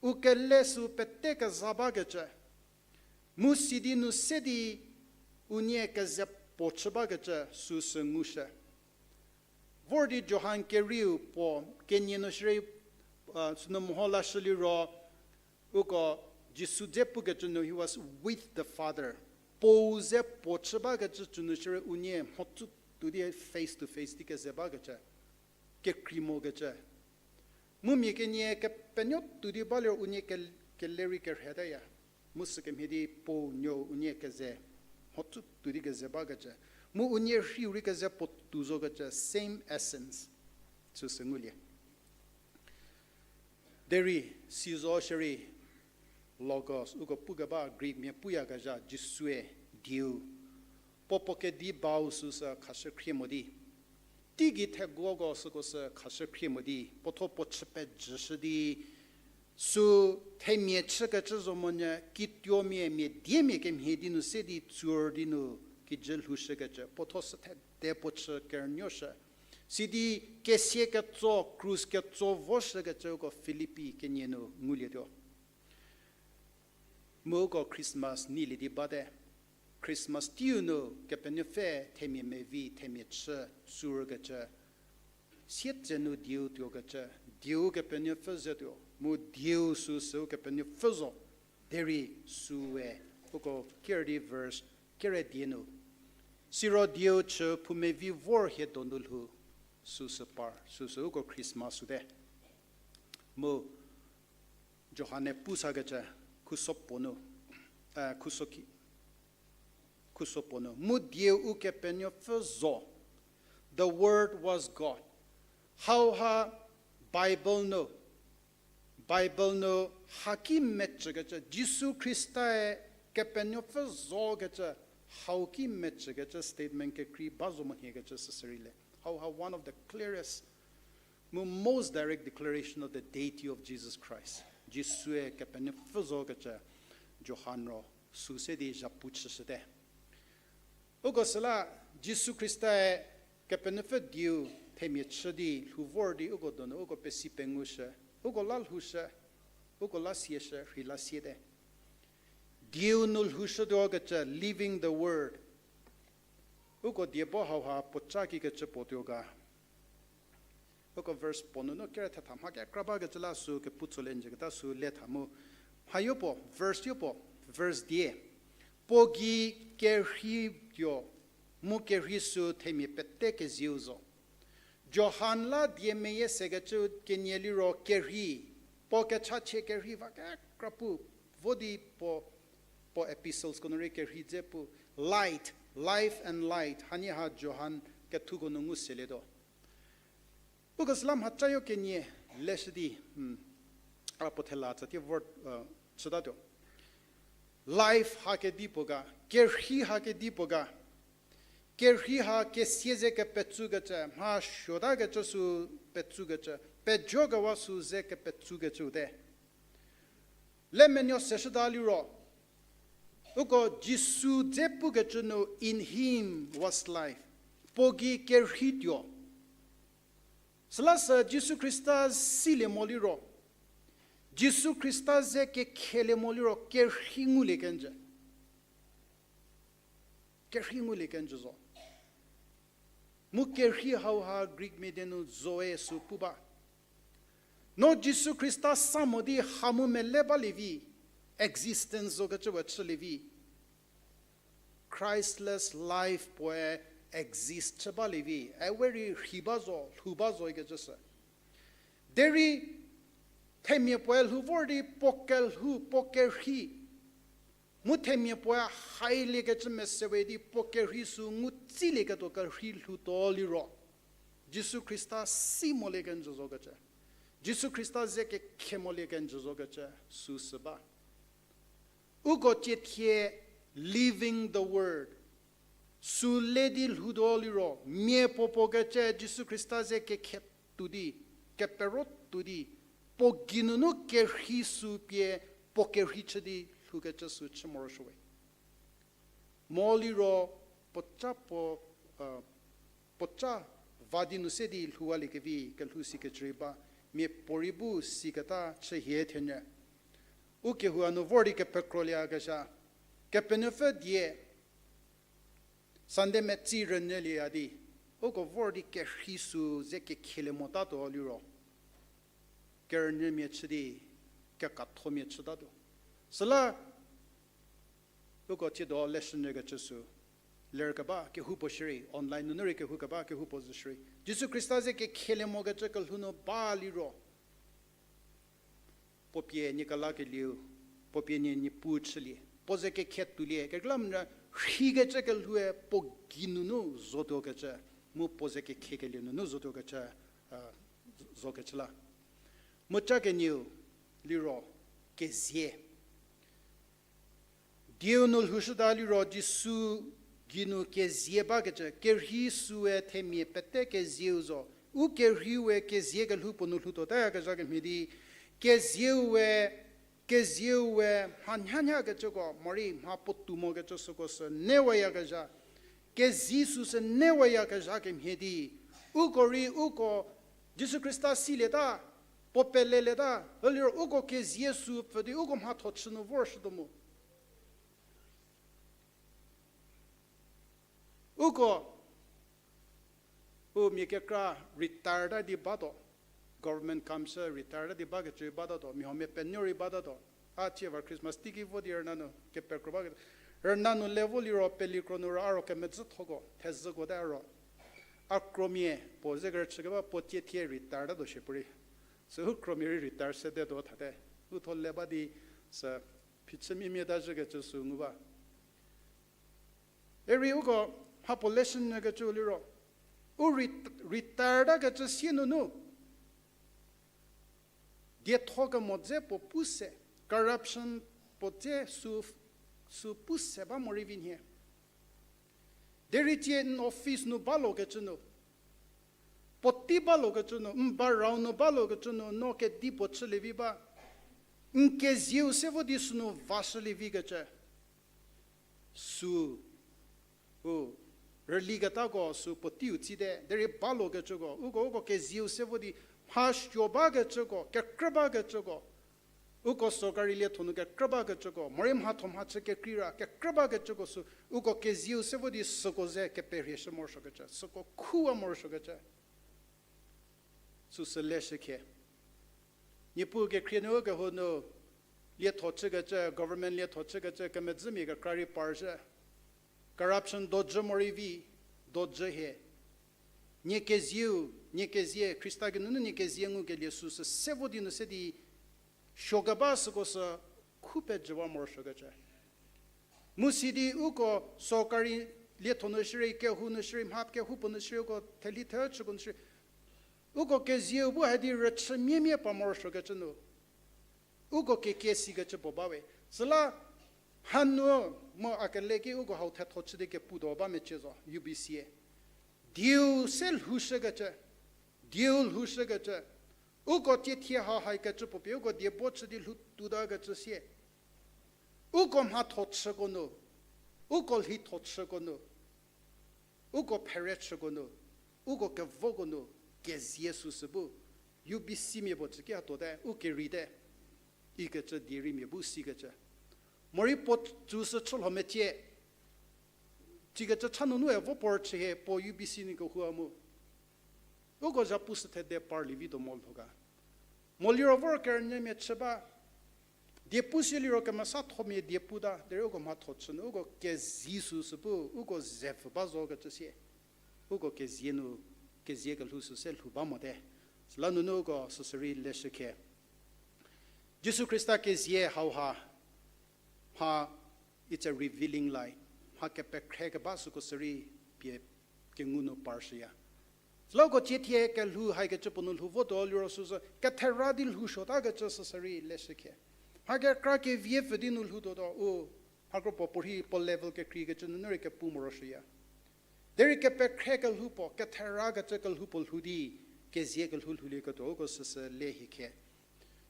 U kele sü pete keza bakecü. Mu sidi nu se di unie keze puo chü bakecü süsü ngushü. Vor di Johan kerieu puo kenie nu shierei, sünu meho lashü liro, uko Jisu dze pukecü nu, he was with the Father. Puo ze puo chü bakecü cü nu shierei unie mhotsü tuo di face to face di keze bakecü, kekrei mokecü. Mu mia kenie kepenuo tuo di ba liro unie ke-, kelerei kerhei taya. Mu sükemhie di Puo Nuou unie keze, mhotsü tuo di keze bakecü. Mu unie rhiu rei keze puo tuo zokecü, same essence. Süsü ngulie. Derei, si zo shierei, Logos, uko pukeba Greek mia puyakezha Jisue, Dieu. Puo puo kedi bau süsü khashü khrie mo di. Teigei theguoko süko sü khashü khrie mo di. Puo thuo puo chü pejüshü di. Sü themia chükecü zo monyü kituomia mia diemia kemhie di nu se di tsuor di nu kijü lhoushükecü. Puo thuo sü thede puo chü kerünuoshü. Sidi kesia ketso, krus ketso voshükecü uko Filipi kenie nu ngulietuo. Mu uko Christmas neilie di bate. Christmas teiu nu Kepenuopfü themia mevi, themia chü, tsurkecü. Sietsü nu dieu tuokecü, dieu Kepenuopfü zetuo, mu dieu süsü Kepenuopfü zo, derei süe, uko ker di verse kere die nu. Siro dieu chü phoumevi vor hie donu lhou, süsü par, süsü uko Christmas süte. Mu Johan-e pu sakecü, khuso puo nu, eh, khuso ki, khuso puo nu. Mu dieu Ukepenuopfü zo. The Word was God. Hauha Bible nu, Bible nu haki mecükecü, Jisu Khristae Kepenuopfü zokecü, hau ki mecükecü statement kekrei ba zo mo nhiekecü süsü rei le. Hauha one of the clearest mu most direct declaration of the deity of Jesus Christ. Jisue Kepenuopfü zokecü Johan ro süse di zhapu chüshüte. Uko süla Jisu Khristae Kepenuopfü dieu themia chü di lhou vor di uko donu uko pesi pengushü, uko la lhoushü, uko la sieshü, rhei la siete. Dieu nu lhoushütuokecü, living the word. Uko die bo hauha puoca kikecü puo tuo ga. Uko verse puo nunu kere thetha mha kekra bakecü la sü kepu tsolie njüketa sü le tha mu. Mhayopuo, verse yopuo, verse die. Puo gei kerhei tuo, mu kerhei sü themia pete kezieu zo. Johan la die meyie sekecü kenie liro kerhei, puo kechachie kerhei va kekra pu, vo di puo, puo epistles ko nu rei kerhei dze pu, light, life and light, hanie ha Johan kethuko nu ngu selietuo. Uko süla mhacayo kenie leshü di, hmm, a puo thela tsatie vor, uh, chütatuo. Life ha kedipuo ga, kerhei ha kedipuo ga, kerhei ha kesia ze kepetsukecü, mha suotakecü sü petsukecü, pejokewa sü ze kepetsukecüu te. Le menuo seshüta liro, uko Jisu dze pukecü nu, in him was life. Puo gei kerhei tuo. Süla sü Jisu Khrista silie mo liro, Jisu Khrista ze kekhielie mo liro kerhei ngulie kenjü. Kerhei ngulie kenjü zo. Mu kerhei hauha Greek mia die nu zoe sü pu ba. No Jisu Khrista sa mo di ha mu mele balie vi, existence zokecü we chülie vi. Christless life puoe exist chü balie vi, e we rei rhei ba zo, lhou ba zo ikecü sü. Derei themia puoe lhou vor di puo kelhou, puo kerhei. Mu themia puoe hailiekecü mese we di puo kerhei sü ngu tsilieketuo kerhei lhoutuo liro, Jisu Khrista si molie kenjü zokecü, Jisu Khrista ze kekhie molie kenjü zokecü süsü ba. Uko cie thie living the word. Sü le di lhoutuo liro, mia puo puo kecü Jisu Khrista ze kekhie tuo di, kepero tuo di, puo geinunu kerhei sü pie puo kerhei chü di lhoukecü sü chü morosuowe. Mo liro puoca puo, uh, puoca va di nu se di lhouwaliekevi kelhou sikecü rei ba, mia puorei bu siketa chü hie thenyü. U kehou a nu vor di kepekrolie kezha, Kepenuopfü die, Sunday metsei rünyülieya di, uko vor di kerhei sü ze kekhielie motatuo liro, kerünyümia chü di, kekathomia chütatuo. Süla, uko tsiedo lesson nyükecü sü, ler keba kehoupuo shierei, online nunu rei kehou keba kehoupuo zo shierei, Jisu Khrista ze kekhielie mokecü kelhou nu ba liro, puo pie nie kelakelieu, puo pie nie Niepuu chülie, puo ze kekhie tuolie, kekreilamonyü rheikecü kelhoue puo geinunu zotuokecü, mu puo ze kekhiekelie nunu zotuokecü, zokecü la. Mu ca kenieu liro kezie. Dieu nu lhoushüta liro Jisu geinu kezie bakecü, kerhei süe themia pete kezieu zo. U kerhei we kezie kelhou puo nu lhoutuotayakezha kemhie di, kezieu we, kezieu we mha nhanhakecüko, morei mha puotou mokecü süko sü newayakezha. Kezie süsü newayakezha kemhie di, uko rei uko Jisu Khrista silieta, puo pelelieta, liro uko kezie sü pfü di uko mhatho chü nu vorshütuo mo. Uko, u mia kekra retire ta di batuo, government kam sü retire ta di bakecü batatuo, mia huomia penuo rei batatuo. A tsieva Christmas teiki vo di rüna nu kepekro bakecü, rüna nu le vo liro pelikro nu ro a ro kemedzüthoko thezhüko te a ro. A kromia puo ze kerüchü keba puo tsie thie retire tatuo shie puorei. Sü u kromia rei retire sedetuo thate. U tho le ba di sü phichümia mia ta zhükecü sü ngu ba. Derei uko mha puo lesson nyükecü liro, u ret-, retire takecü sie nunu dietho kemo dze puo pu se, corruption puo dze sü, sü pu se ba morei vi nhie. Derei tsie n office nu balokecü nu, puotei balokecü nu, n barau nu balokecü nu, no kedipuo chülievi ba, n kezieu se vo di sünu vashülievikecü. Sü, u, rüliketako sü puoteiu tsite, derei balokecüko, uko, uko kezieu se vo di mha suo bakecüko, kekrü bakecüko, uko sorkari lietho nu kekrü bakecüko, morei mhatho mhachü kekreira kekrü bakecüko sü, uko kezieu se vo di süko ze keperhieshü morosuokecü, süko khuwa morosuokecü. Süsü leshükhie. Niepuu kekhrie nu kehou nu, lietho chükecü, government lietho chükecü, kemedzümia kekra rei parshü. Corruption dojü morei vi, dojü hie. Nie kezieu, nie kezie, Khrista geinunu nie kezie ngukelie süsü se vo di nu se di, suo keba süko sü khu pejüwa morosuokecü. Mu sidi uko sorkari lietho nu shierei, kehou nu shierei, mha kehoupuo nu shierei, uko thelhi thechüko nu shierei, uko kezieu bu hadi rüchümiamia pa morosuokecü nu, uko kekie sikecü puo bawe. Süla hanu mu a kele ki uko hau thetho chü di keputuo ba mecie zo, U B C e. Dieu se lhoushükecü, dieu lhoushükecü, uko tiethie ha haikecü puo pie uko die bo chü di lhou tuotakecü sie. Uko mhatho chüko nu, uko lhitho chüko nu, uko phere chüko nu, uko kevoko nu, kezie süsü bu, U B C mia puo tsüki hatuote, u kerei te, ikecü die rei mia bu sikecü. Morei puo tsüsü chülho mecie, tsikecü cha nunu e vo puo rüchü hie puo U B C nu kehou a mu. Uko zhapu sü thede parlievi tuo mo lho ga. Mo liro vor kerünyümia chü ba. Die pu sie liro kemesatho mia die puta, derei uko mhatho chü nu, uko kezie süsü bu, uko zepfü ba zokecü sie. Uko kezie nu, kezie kelhou süse lhou ba mote. Süla nunu uko süsü rei leshükhie. Jisu Khrista kezie hauha, mha, it's a revealing light. Mha kepekhre keba süko sü rei pie kengu nu parshüya. Süla uko tiethie kelhou haikecü puo nu lhou votuo liro süsü kethera di lhou suotakecü süsü rei leshükhie. Mha kekra kevie pfü di nu lhoutuotuo u, mha kropuo puorhi puo level kekreikecü nunu rei kepu morosuoya. Derei kepekhre kelhou puo, ketherakecü kelhou puo lhou di, kezie kelhou lhoulieketuo uko süsü le hikhie.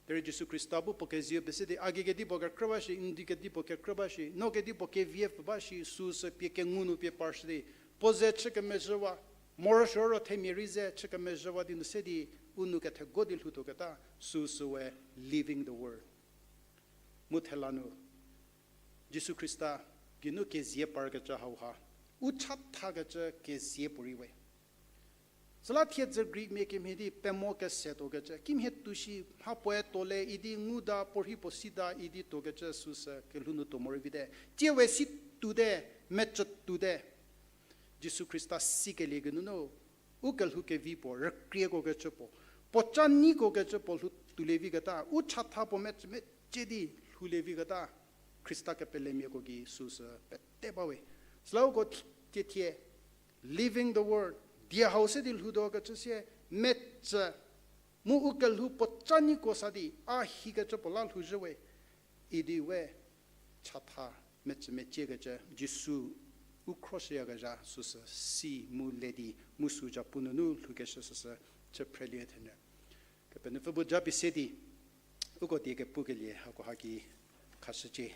Derei Jisu Khrista bu puo kezieu pese di, a gei kedipuo kekrü ba shi, n di kedipuo kekrü ba shi, no kedipuo kevie pfü ba shi, süsü pie kengu nu pie parshü di, puo ze chü kemezhüwa, morosuo ro themia rei ze chü kemezhüwa di nu se di, u nou kethego di lhoutuoketa, süsü we living the word. Mu thela nu, Jisu Khrista geinu kezie parkecü hauha, u chathakecü kezie puorei we. Süla thiedzü Greekmia kemhie di pemo kese tuokecü, kimhie tuo shi mhapuoe tuo le idi nguda, puorhi puo sida idi tuokecü süsü kelhou nu tuo morei vite. Tsie we si tuote, mecü tuote. Jisu Khrista sikelie geinunu, u kelhou kevi puo, rükriekuokecü puo, puoca neikuokecü puo lhou tuolie viketa, u chatha puo mecü mecie di lhoulie viketa, Khrista kepelemiako gei süsü pete bawe. Süla uko thie, thie, living the word, die hau se di lhoutuokecü sie, mecü, mu u kelhou puoca neiko sa di, a hikecü puo la lhouzhü we, idi we, chatha mecü meciekecü, Jisu u khroshüyakezha süsü si mu le di, mu sü japu nunu lhoukeshü süsü, chü phrelie thenyü. Kepenuopfü bu japie se di, uko die kepukelie hakoha ki khashücie.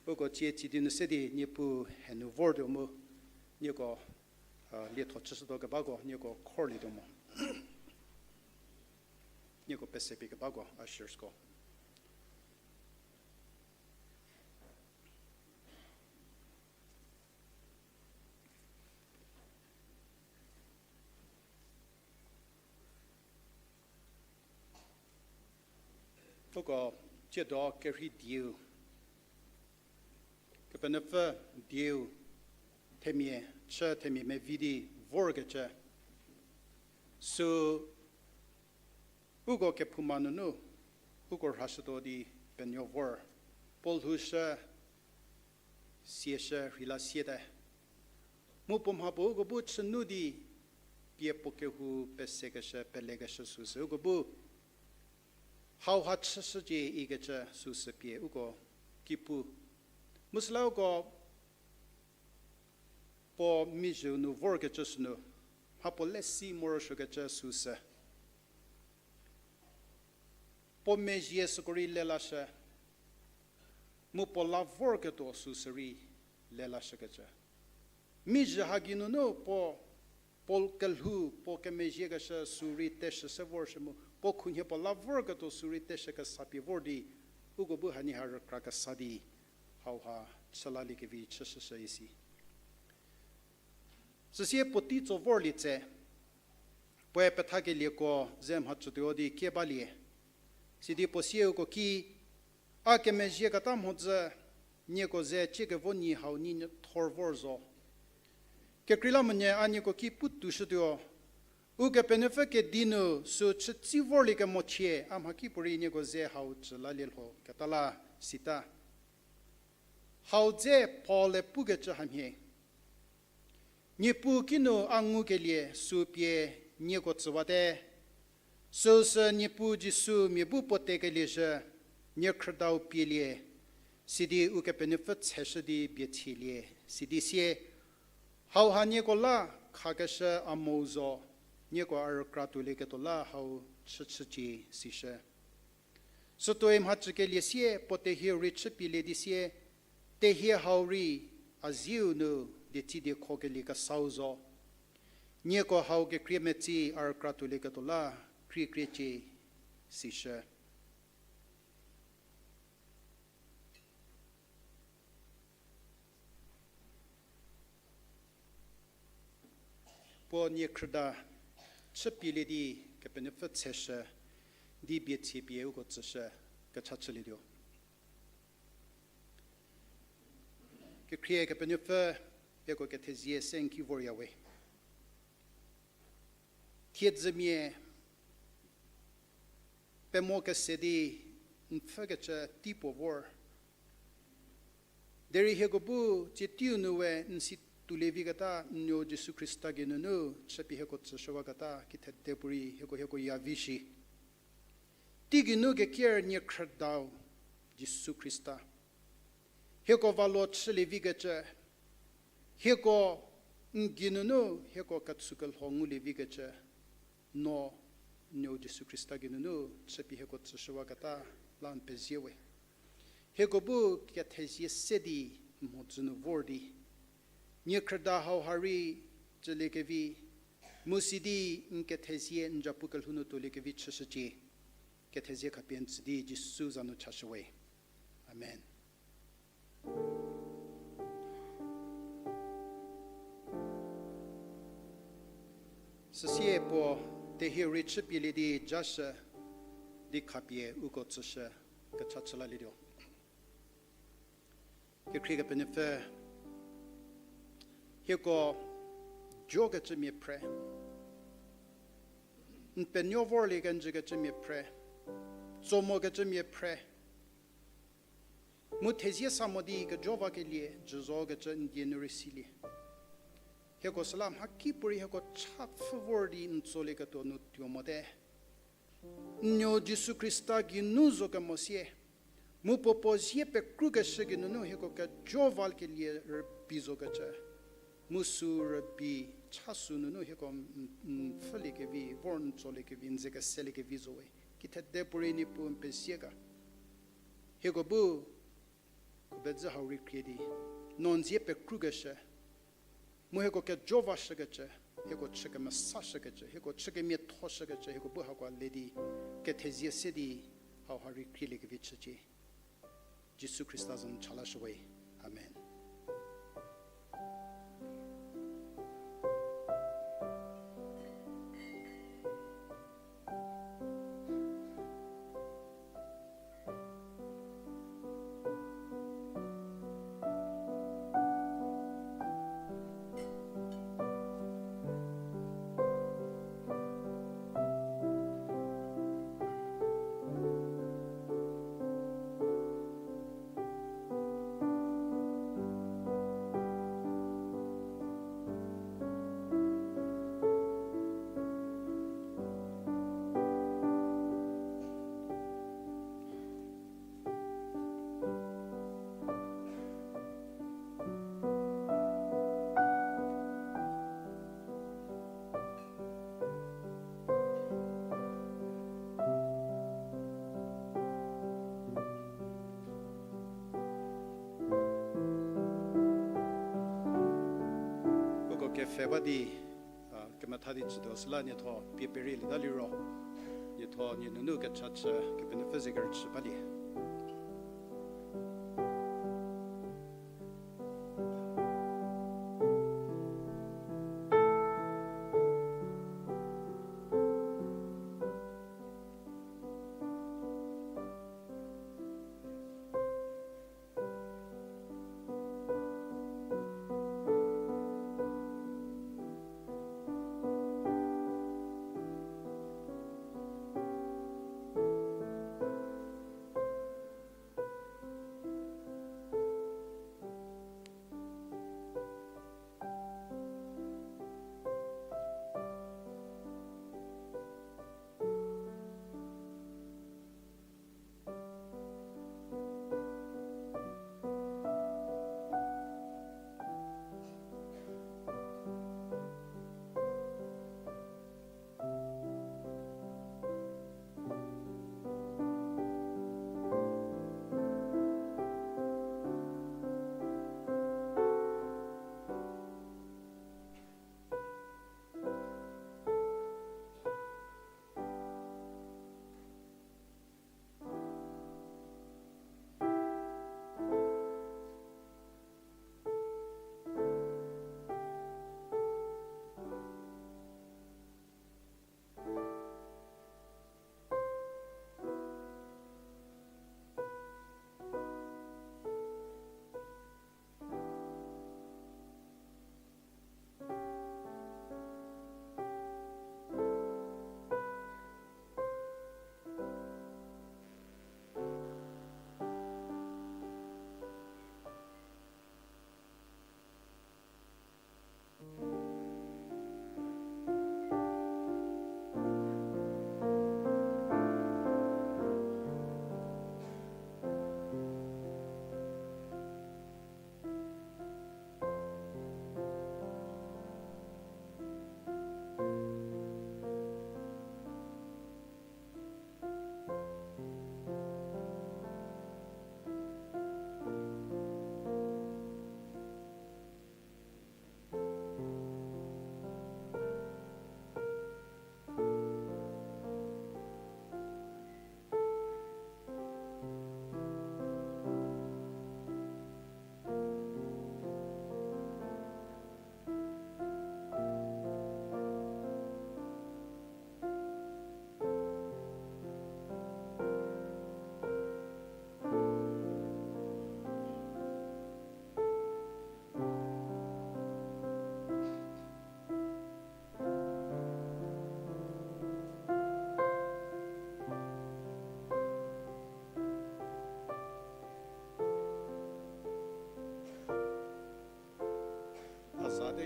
Uko tsie tsie di nu se di Niepuu henu vortuo mu, nieko, a, lietho chüshütuo kebako, nieko khorlietuo mo. Nieko pesepie kebako, ushersko. Uko tsiedo kerhei dieu, Kepenuopfü dieu, themia chü themia mevi di vorkecü, sü uko kephouma nunu, uko rhashütuo di penuo vor, puo lhoushü, sieshü rheila siete. Mu puo mha puo uko bu chünu di, pie puo kehou pesekeshü, pelekeshü süsü uko bu hauha chüshücie ikecü süsü pie uko ki pu. Mu süla uko puo mizhüu nu vorkecü sünu, mha puo lesi morosuokecü süsü puo mezhie süko rei lelashü, mu puo la vorketuo süsü rei lelashükecü. Mizhü ha geinunu puo, puo kelhou, puo kemezhiekeshü sü rei teshü se vorshü mu, puo khunhie puo la vorketuo sü rei teshü kesa pie vor di, uko bu hanie ha rükra kesa di, hauha chülaliekevi chüshüshü isi. Süsie puotei tso vorlie tse, puoe pethakelieko ze mhacütuo di kie balie. Sidi puo sie uko ki, a kemezhieketa mhodzü, nieko ze ciekevonyi hau nyi nyü thor vor zo. Kekreilamonyü a nieko ki pu toushütuo, Ukepenuopfü kedi nu sü chütsi vorlie kemochie, a mhakipuorei nieko ze hau cü lalie lho keta la, sita. Hau dze Paul-e pukecü hamhie. Niepuu kinu a ngukelie sü pie nieko tsüwate. Süusü Niepuu Jisu mia bu puo tekeliezhü, niekhrüdau pielie, sidi Ukepenuopfü tseshü di bie chielie, sidi sie, hauha nieko la khakeshü a mou zo, nieko a rükra tuolieketuo la hau chüchücie sishü. Sütuoi mhacükelie sie puo tehie rei chüpielie di sie, tehie hau rei a zieu nu dietsi diekhokelie kesau zo. Nieko hau kekrie metsi a rükra tuolieketuo la krie kriecie sishü. Puo niekhrüda chüpielie di Kepenuopfü tseshü, di bie chie pie uko tsüshü, kecha chülietuo. Kekhrie Kepenuopfü, hieko kethezie se n ki vorya we. Thiedzümia pemo kese di n pfhükecü tei puo vor. Derei hieko bu tsie teiu nu we n si tuolieviketa n nuo Jisu Khrista geinunu chüpie hieko tsüshüwaketa kithede puorei hieko hieko ya vi shi. Teigeinu kekier niekhrüdau Jisu Khrista. Hieko va lo chülievikecü, hieko n geinunu hieko ketsükelho ngulievikecü, no n nuo Jisu Khrista geinunu chüpie hieko tsüshüwaketa la n pezie we. Hieko bu kethezie se di n mhodzü nu vor di, niekhrüda hauha rei tsüliekevi, mu sidi n kethezie n zapu kelhou nu tuoliekevi chüshücie, kethezie khapie n tsü di Jisu za nu chashü we. Amen. Süsie puo tehie rei chüpielie di jashü di khapie uko tsüshü kecha chülalietuo. Kekhrie Kepenuopfü, hieko jokecümia phre, n penuo vorlie kenjükecümia phre, tso mokecümia phre, mu thezie sa mo di kejo vakelie jüzokecü n die nu rei silie. Hieko süla mhakipuorei hieko chapfü vor di n tsolieketuo nu tuo mote. N nuo Jisu Khrista geinu zo kemo sie, mu puo puo zie pekrukeshü geinunu hieko kejo vakelie rübei zokecü, mu sü rübei cha sü nunu hieko n, n pfhüliekevi, vor n tsoliekevi, n ze keseliekevi zo we. Kithede puorei Niepuu n pezie ga. Hieko bu, ko bedzü hau rei krie di, no n zie pekrukeshü, mu hieko kejo vashükecü, hieko chü kemesashükecü, hieko chü kemiathoshükecü, hieko bu hako le di, kethezie se di, hauha rei krieliekevi chücie. Jisu Khrista za nu chalashü we. Amen. Uko kepfhe ba di, a, kemetha di chütuo süla nietho pie perie lieta liro, nietho nie nunu kecha chü Kepenuopfü ze kerüchü balie.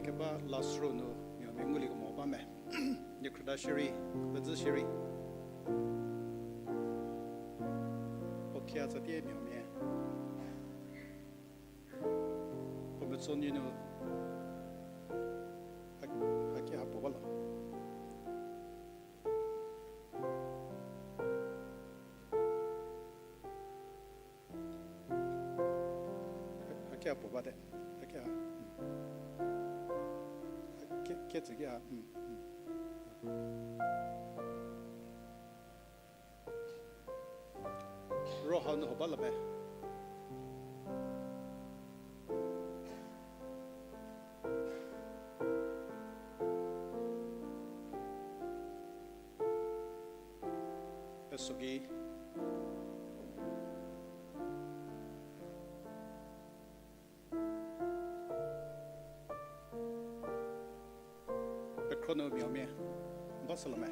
Keba last row nu mia mia nguliekemo ba me. Niekhrüda shierei, kepezhü shierei. Puo khie tsatie mia mia. Puo metso nunu ha, haki ha puo ba lo. Haki ha puo bate. Haki ha. Ke, ketsü ki ha. Ro hau nu ho ba la me. Peso ki. Pekhro nu mia mia. Ba sü la me.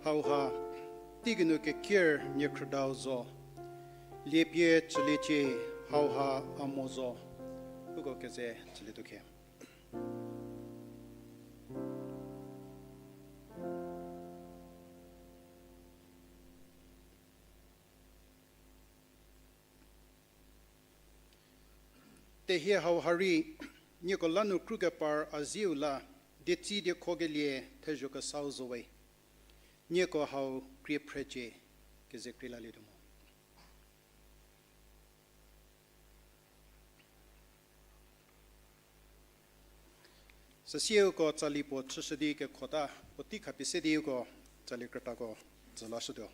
Hauha, teigei nu kekier niekhrüdau zo, liepie chüliecie, hauha a mo zo, uko keze chülietuo khe. Tehie hauha rei, nieko la nu krukepar a zieu la, dietsi diekhokelie thezho kesau zo we. Nieko hau krie phrecie, keze krie lalietuo mo. Süsie uko tsali puo chüshü di kekhota, puotei khapie se di uko tsali krütako tsü lashütuo.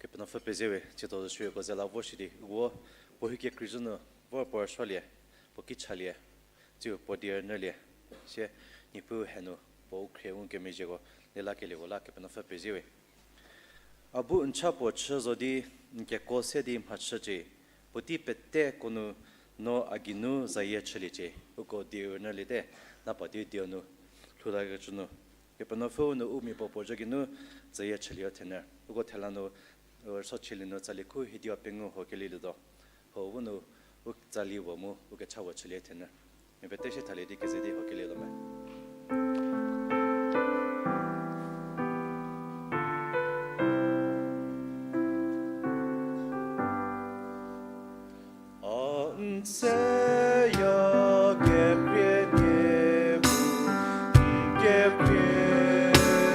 Kepenuopfü pezie we, tsiedo zhüshüko ze la vor shi di, uko puo hie kekreizhü nu vor puo rüsuolie, puo ki chalie, tsiu puo die rünyülie, sie Niepuu hanu u khrie u kemezhieko, lelakelieko la Kepenuopfü pezie we. A bu n cha puo chü zo di, n keko se di mhachücie, puotei peteko nu no a geinu zayie chüliecie, uko dieu rünyüliete, napa di dieu nu, lhou lakecü nu. Kepenuopfüu nu u mia puo puo zhü geinu zayie chülietuo thenyü. Uko thela nu, u rüso chülie nu tsali khu hidi a pengou ho kelielietuo. Ho bu nu u tsali puo mu u kecha puo chülie thenyü. Mia pete sie thalie di keze di ho kelielietuo me. A n seya kekrie nie bu, n kekrie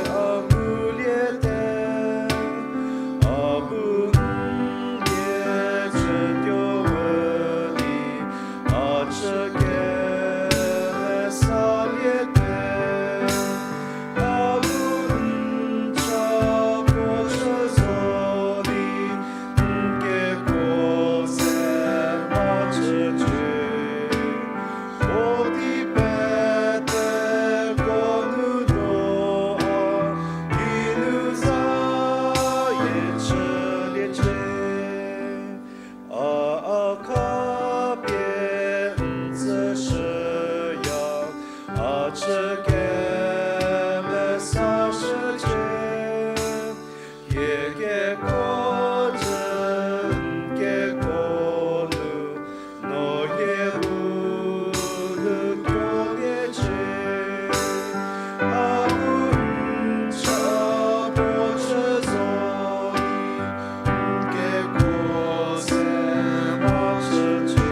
a nguliete, a bu n nie chütuo di, a chü kemesaliete, a bu n cha puo chü zo di, n kekuo se mhachücie, puotei peteko nu no a geinu zayie chüliecie. A, a khapie n tsüshüya, a chü kemesashücie. Hie kekuo jü n kekuo nu, no hie bu nu tuoliecie. A bu n cha puo chü zo di, n kekuo se mhachücie,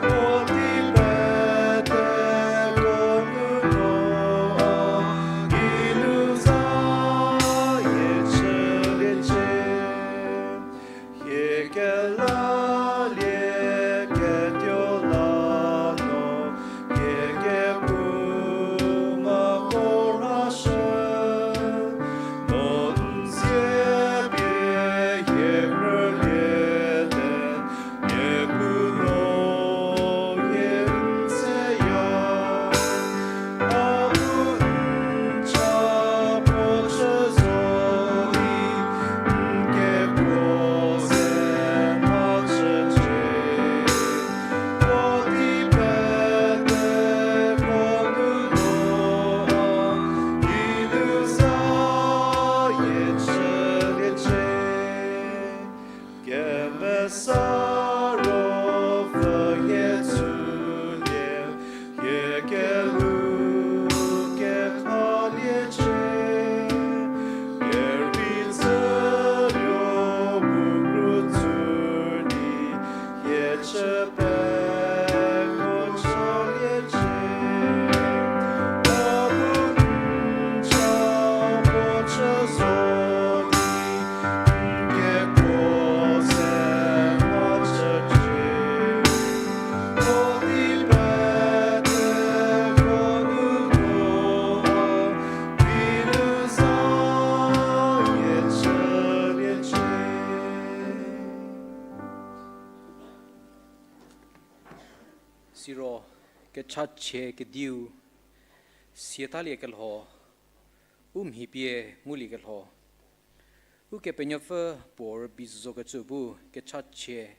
puotei peteko nu no a geinu zayie chüliecie. Hie kelalieketuo la no, hie kephouma korashü, no n zie pie hie krüliete, Niepuu no hie n seya, a bu n cha puo chü zo di, n kekuo se mhachücie, puotei peteko nu no a geinu zayie chüliecie. Kemesa Ruopfü hie tsülie, hie kelhou kekhaliecie, kerei tsüluo mu kru tsur di, hie chü peko chüliecie. A bu n cha puo chü zo di, n kekuo se mhachücie, puotei peteko nu no a geinu zayie chüliecie. Siro kechachie kediu, siataliekelho, u mhi pie nguliekelho, Ukepenuopfü puo rübei zokecü bu kechachie,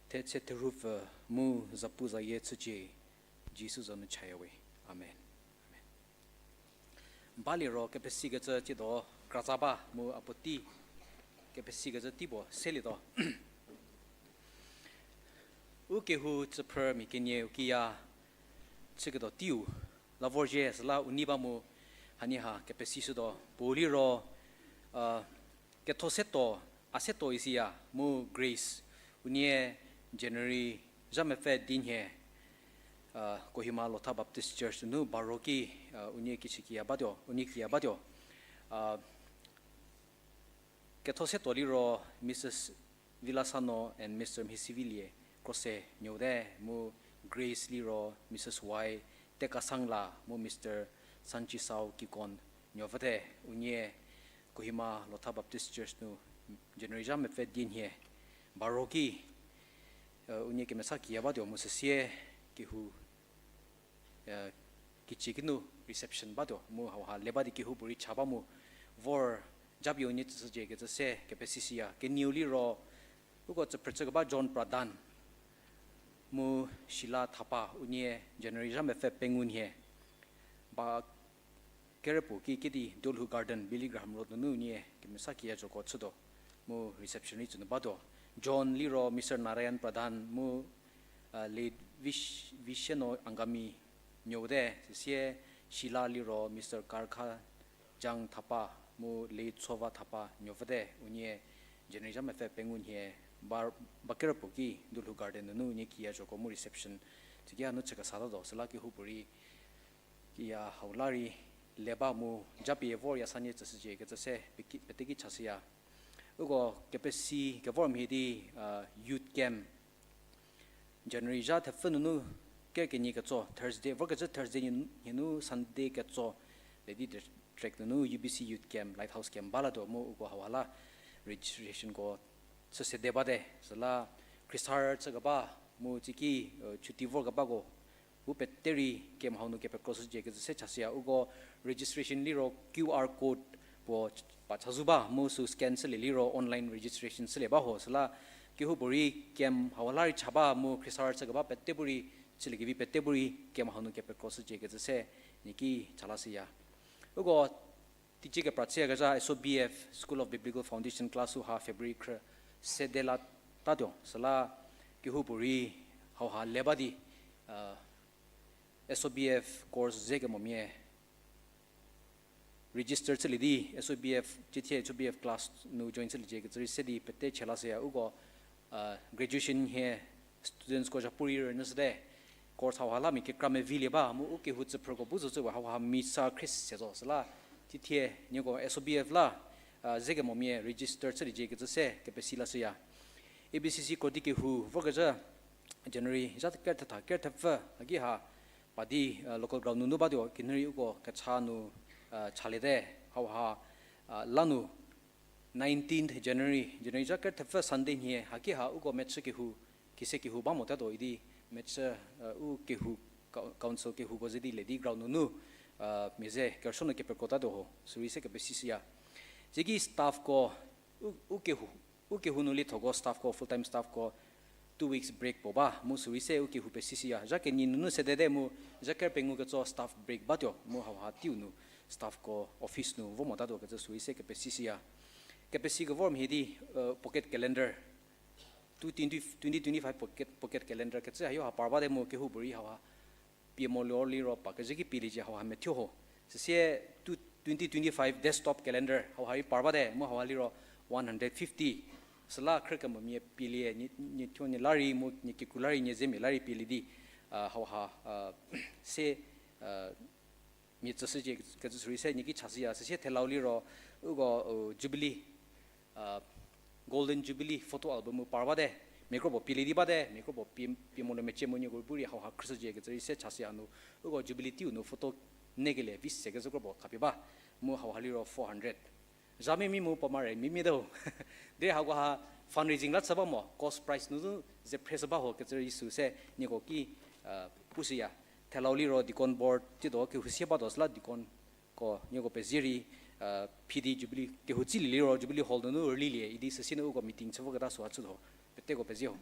thetse therhupfü mu zapuzayie chücie, Jisu za nu chaya we. Amen. Amen. Baliro kepesikecü tsiedo kratsa ba mu a puotei kepesikecü tei puo selietuo. U kehou tsüphrü mia kenieu kiya chüketuo teiu la vorzhie süla u nei ba mu hanie ha kepesishütuo. Puou liro, a, ketho setuo, a setuo isiya mu Grace, unie January zha mepfü di nhie, a, Kohima Lotha Baptist Church nu baro ki, a, unie kichü kiya batuo, unie kiya batuo. A, ketho setuo liro Mrs Vilasano and Mr Mhisivilie, Krose nuote, mu Grace liro Mrs Y Tekasangla mu Mr Sanchisau Kikon nuopfüte, unie Kohima Lotha Baptist Church nu January zha mepfü di nhie baro ki, e, unie kemesa kiya batuo mu süsie kehou, e, Icie kinu reception batuo mu hauha le ba di kehoupuorei cha ba mu vor japie unie tsüshücie kecü se kepesisiya. Kenieu liro uko tsüphrüchükeba John Pradhan mu Sheila Thapa unie January zha mepfü pengou nhie ba kerüpuo ki kedi Dolhu Garden, Billy Graham Road nunu unie kemesa kiya zhoko chütuo mu reception rei tsünu batuo. John liro Mister Narayan Pradhan mu late Vish-, Visheno Angami nuopfüte, süsie Sheila liro Mister Karkha Jang Thapa mu late Tshova Thapa nuopfüte, unie January zha mepfü pengou nhie ba, ba kerüpuo ki Dolhu Garden nunu unie kiya zhoko mu reception tsüki hanu chükesatatuo, süla kehoupuorei kiya hau la rei le ba mu japie vor yasanie tsüshücie kecü se peki-, peteki chashüya. Uko kepesi kevor mhie di youth camp January zha thepfü nunu kerü kenie ketso Thursday, vorkecü Thursday nhie-, nhie nu Sunday ketso le di track nunu U B C youth camp, Lighthouse camp ba latuo mu uko hauha la registrationko chü sede bate, süla khriesarü chükeba mu tsiki chuti vorkebako bu pete rei camp hau nu kepekroshücie kecü se chashüya. Uko registration liro Q R code puo pa chazou ba mu sü scan shülie liro online registration shülie ba ho, süla kehoupuorei camp hauha la rei cha ba mu khriesarü chükeba pete bu rei, chüliekevi pete bu rei camp hau nu kepekroshücie kecü se nieki chalashüya. Uko teicie kepra chüyakezha S O B F, School of Biblical Foundation class u ha February khrü sede la tatuo, süla kehoupuorei hauha le ba di S O B F course ze kemomia register chülie di S O B F, cithie S O B F class nu join chüliecie kecü rei se di pete chalashüya. Uko graduation nhie studentsko zhapu rei rünyüshüte, course hauha la mia kekra mevilie ba mu u kehou tsüphrüko bu zocü we hauha mi sa khrie se zo, süla cithie nieko S O B F la ze kemomia register chüliecie kecü se kepesi lashüya. A B C C krodi kehou vorkezhü January zha kerü thetha kerü thepfü haki ha pa di local ground nunu batuo, kinhürei uko kecha nu chaliete, hauha lanu nineteenth January, January zha kerü thepfü Sunday nhie haki ha uko mechü kehou, kise kehou ba motatuo idi mechü u kehou, council kehouko ze di le di ground nunu mia ze kerüsuo nu kepekrotatuo ho, sürei se kepesishüya. Zeki staffko u, u kehou, u kehou nu liethoko staffko, full time staffko two weeks break puo ba mu sürei se u kehou pesishüya. Zha kenie nunu sedete mu zha kerü pengou ketso staff break batuo mu hauha teiu nu staffko office nu vo motatuo kecü sürei se kepesishüya. Kepesi kevor mhie di pocket calendar, two twenty, twenty twenty-five pocket, pocket calendar kecü hayo ha par bate mu kehoupuorei hauha pie mo liro pa kezhü ki pieliecie, hauha methuo ho. Süsie two, twenty twenty-five desktop calendar hauha rei par bate mu hauha liro one hundred fifty. Süla khrü kemomia pielie, nie, nie thuo nie la rei mu nie kikru la rei, nie zemia la rei pielie di hauha se mia tsüshücie kecü sürei se nieki chashüya. Süsie thelau liro uko Jubilee, Golden Jubilee photo album par bate, mia kropuo pielie di bate, mia kropuo pie, pie mo le mecie mu nieko bu rei hauha khrüshücie kecü rei se chashüya nu, uko Jubilee teiu nu photo nekelie vi se kecü kropuo khapie ba, mu hauha liro four hundred. Zha mimi mu puo mare mimi te ho. Derei hakoha fundraising la chü ba mo, cost price nu zu ze phreshü ba ho kecü rei sü se nieko ki pushüya. Thelau liro deacon board tiedo kehou sie batuo süla deaconko nieko pezie rei, phi di Jubilee kehou tsilie liro Jubilee Hall nunu rülilie idi süsie nu uko meeting chü voketa süha chütuo ho. Peteko pezie ho.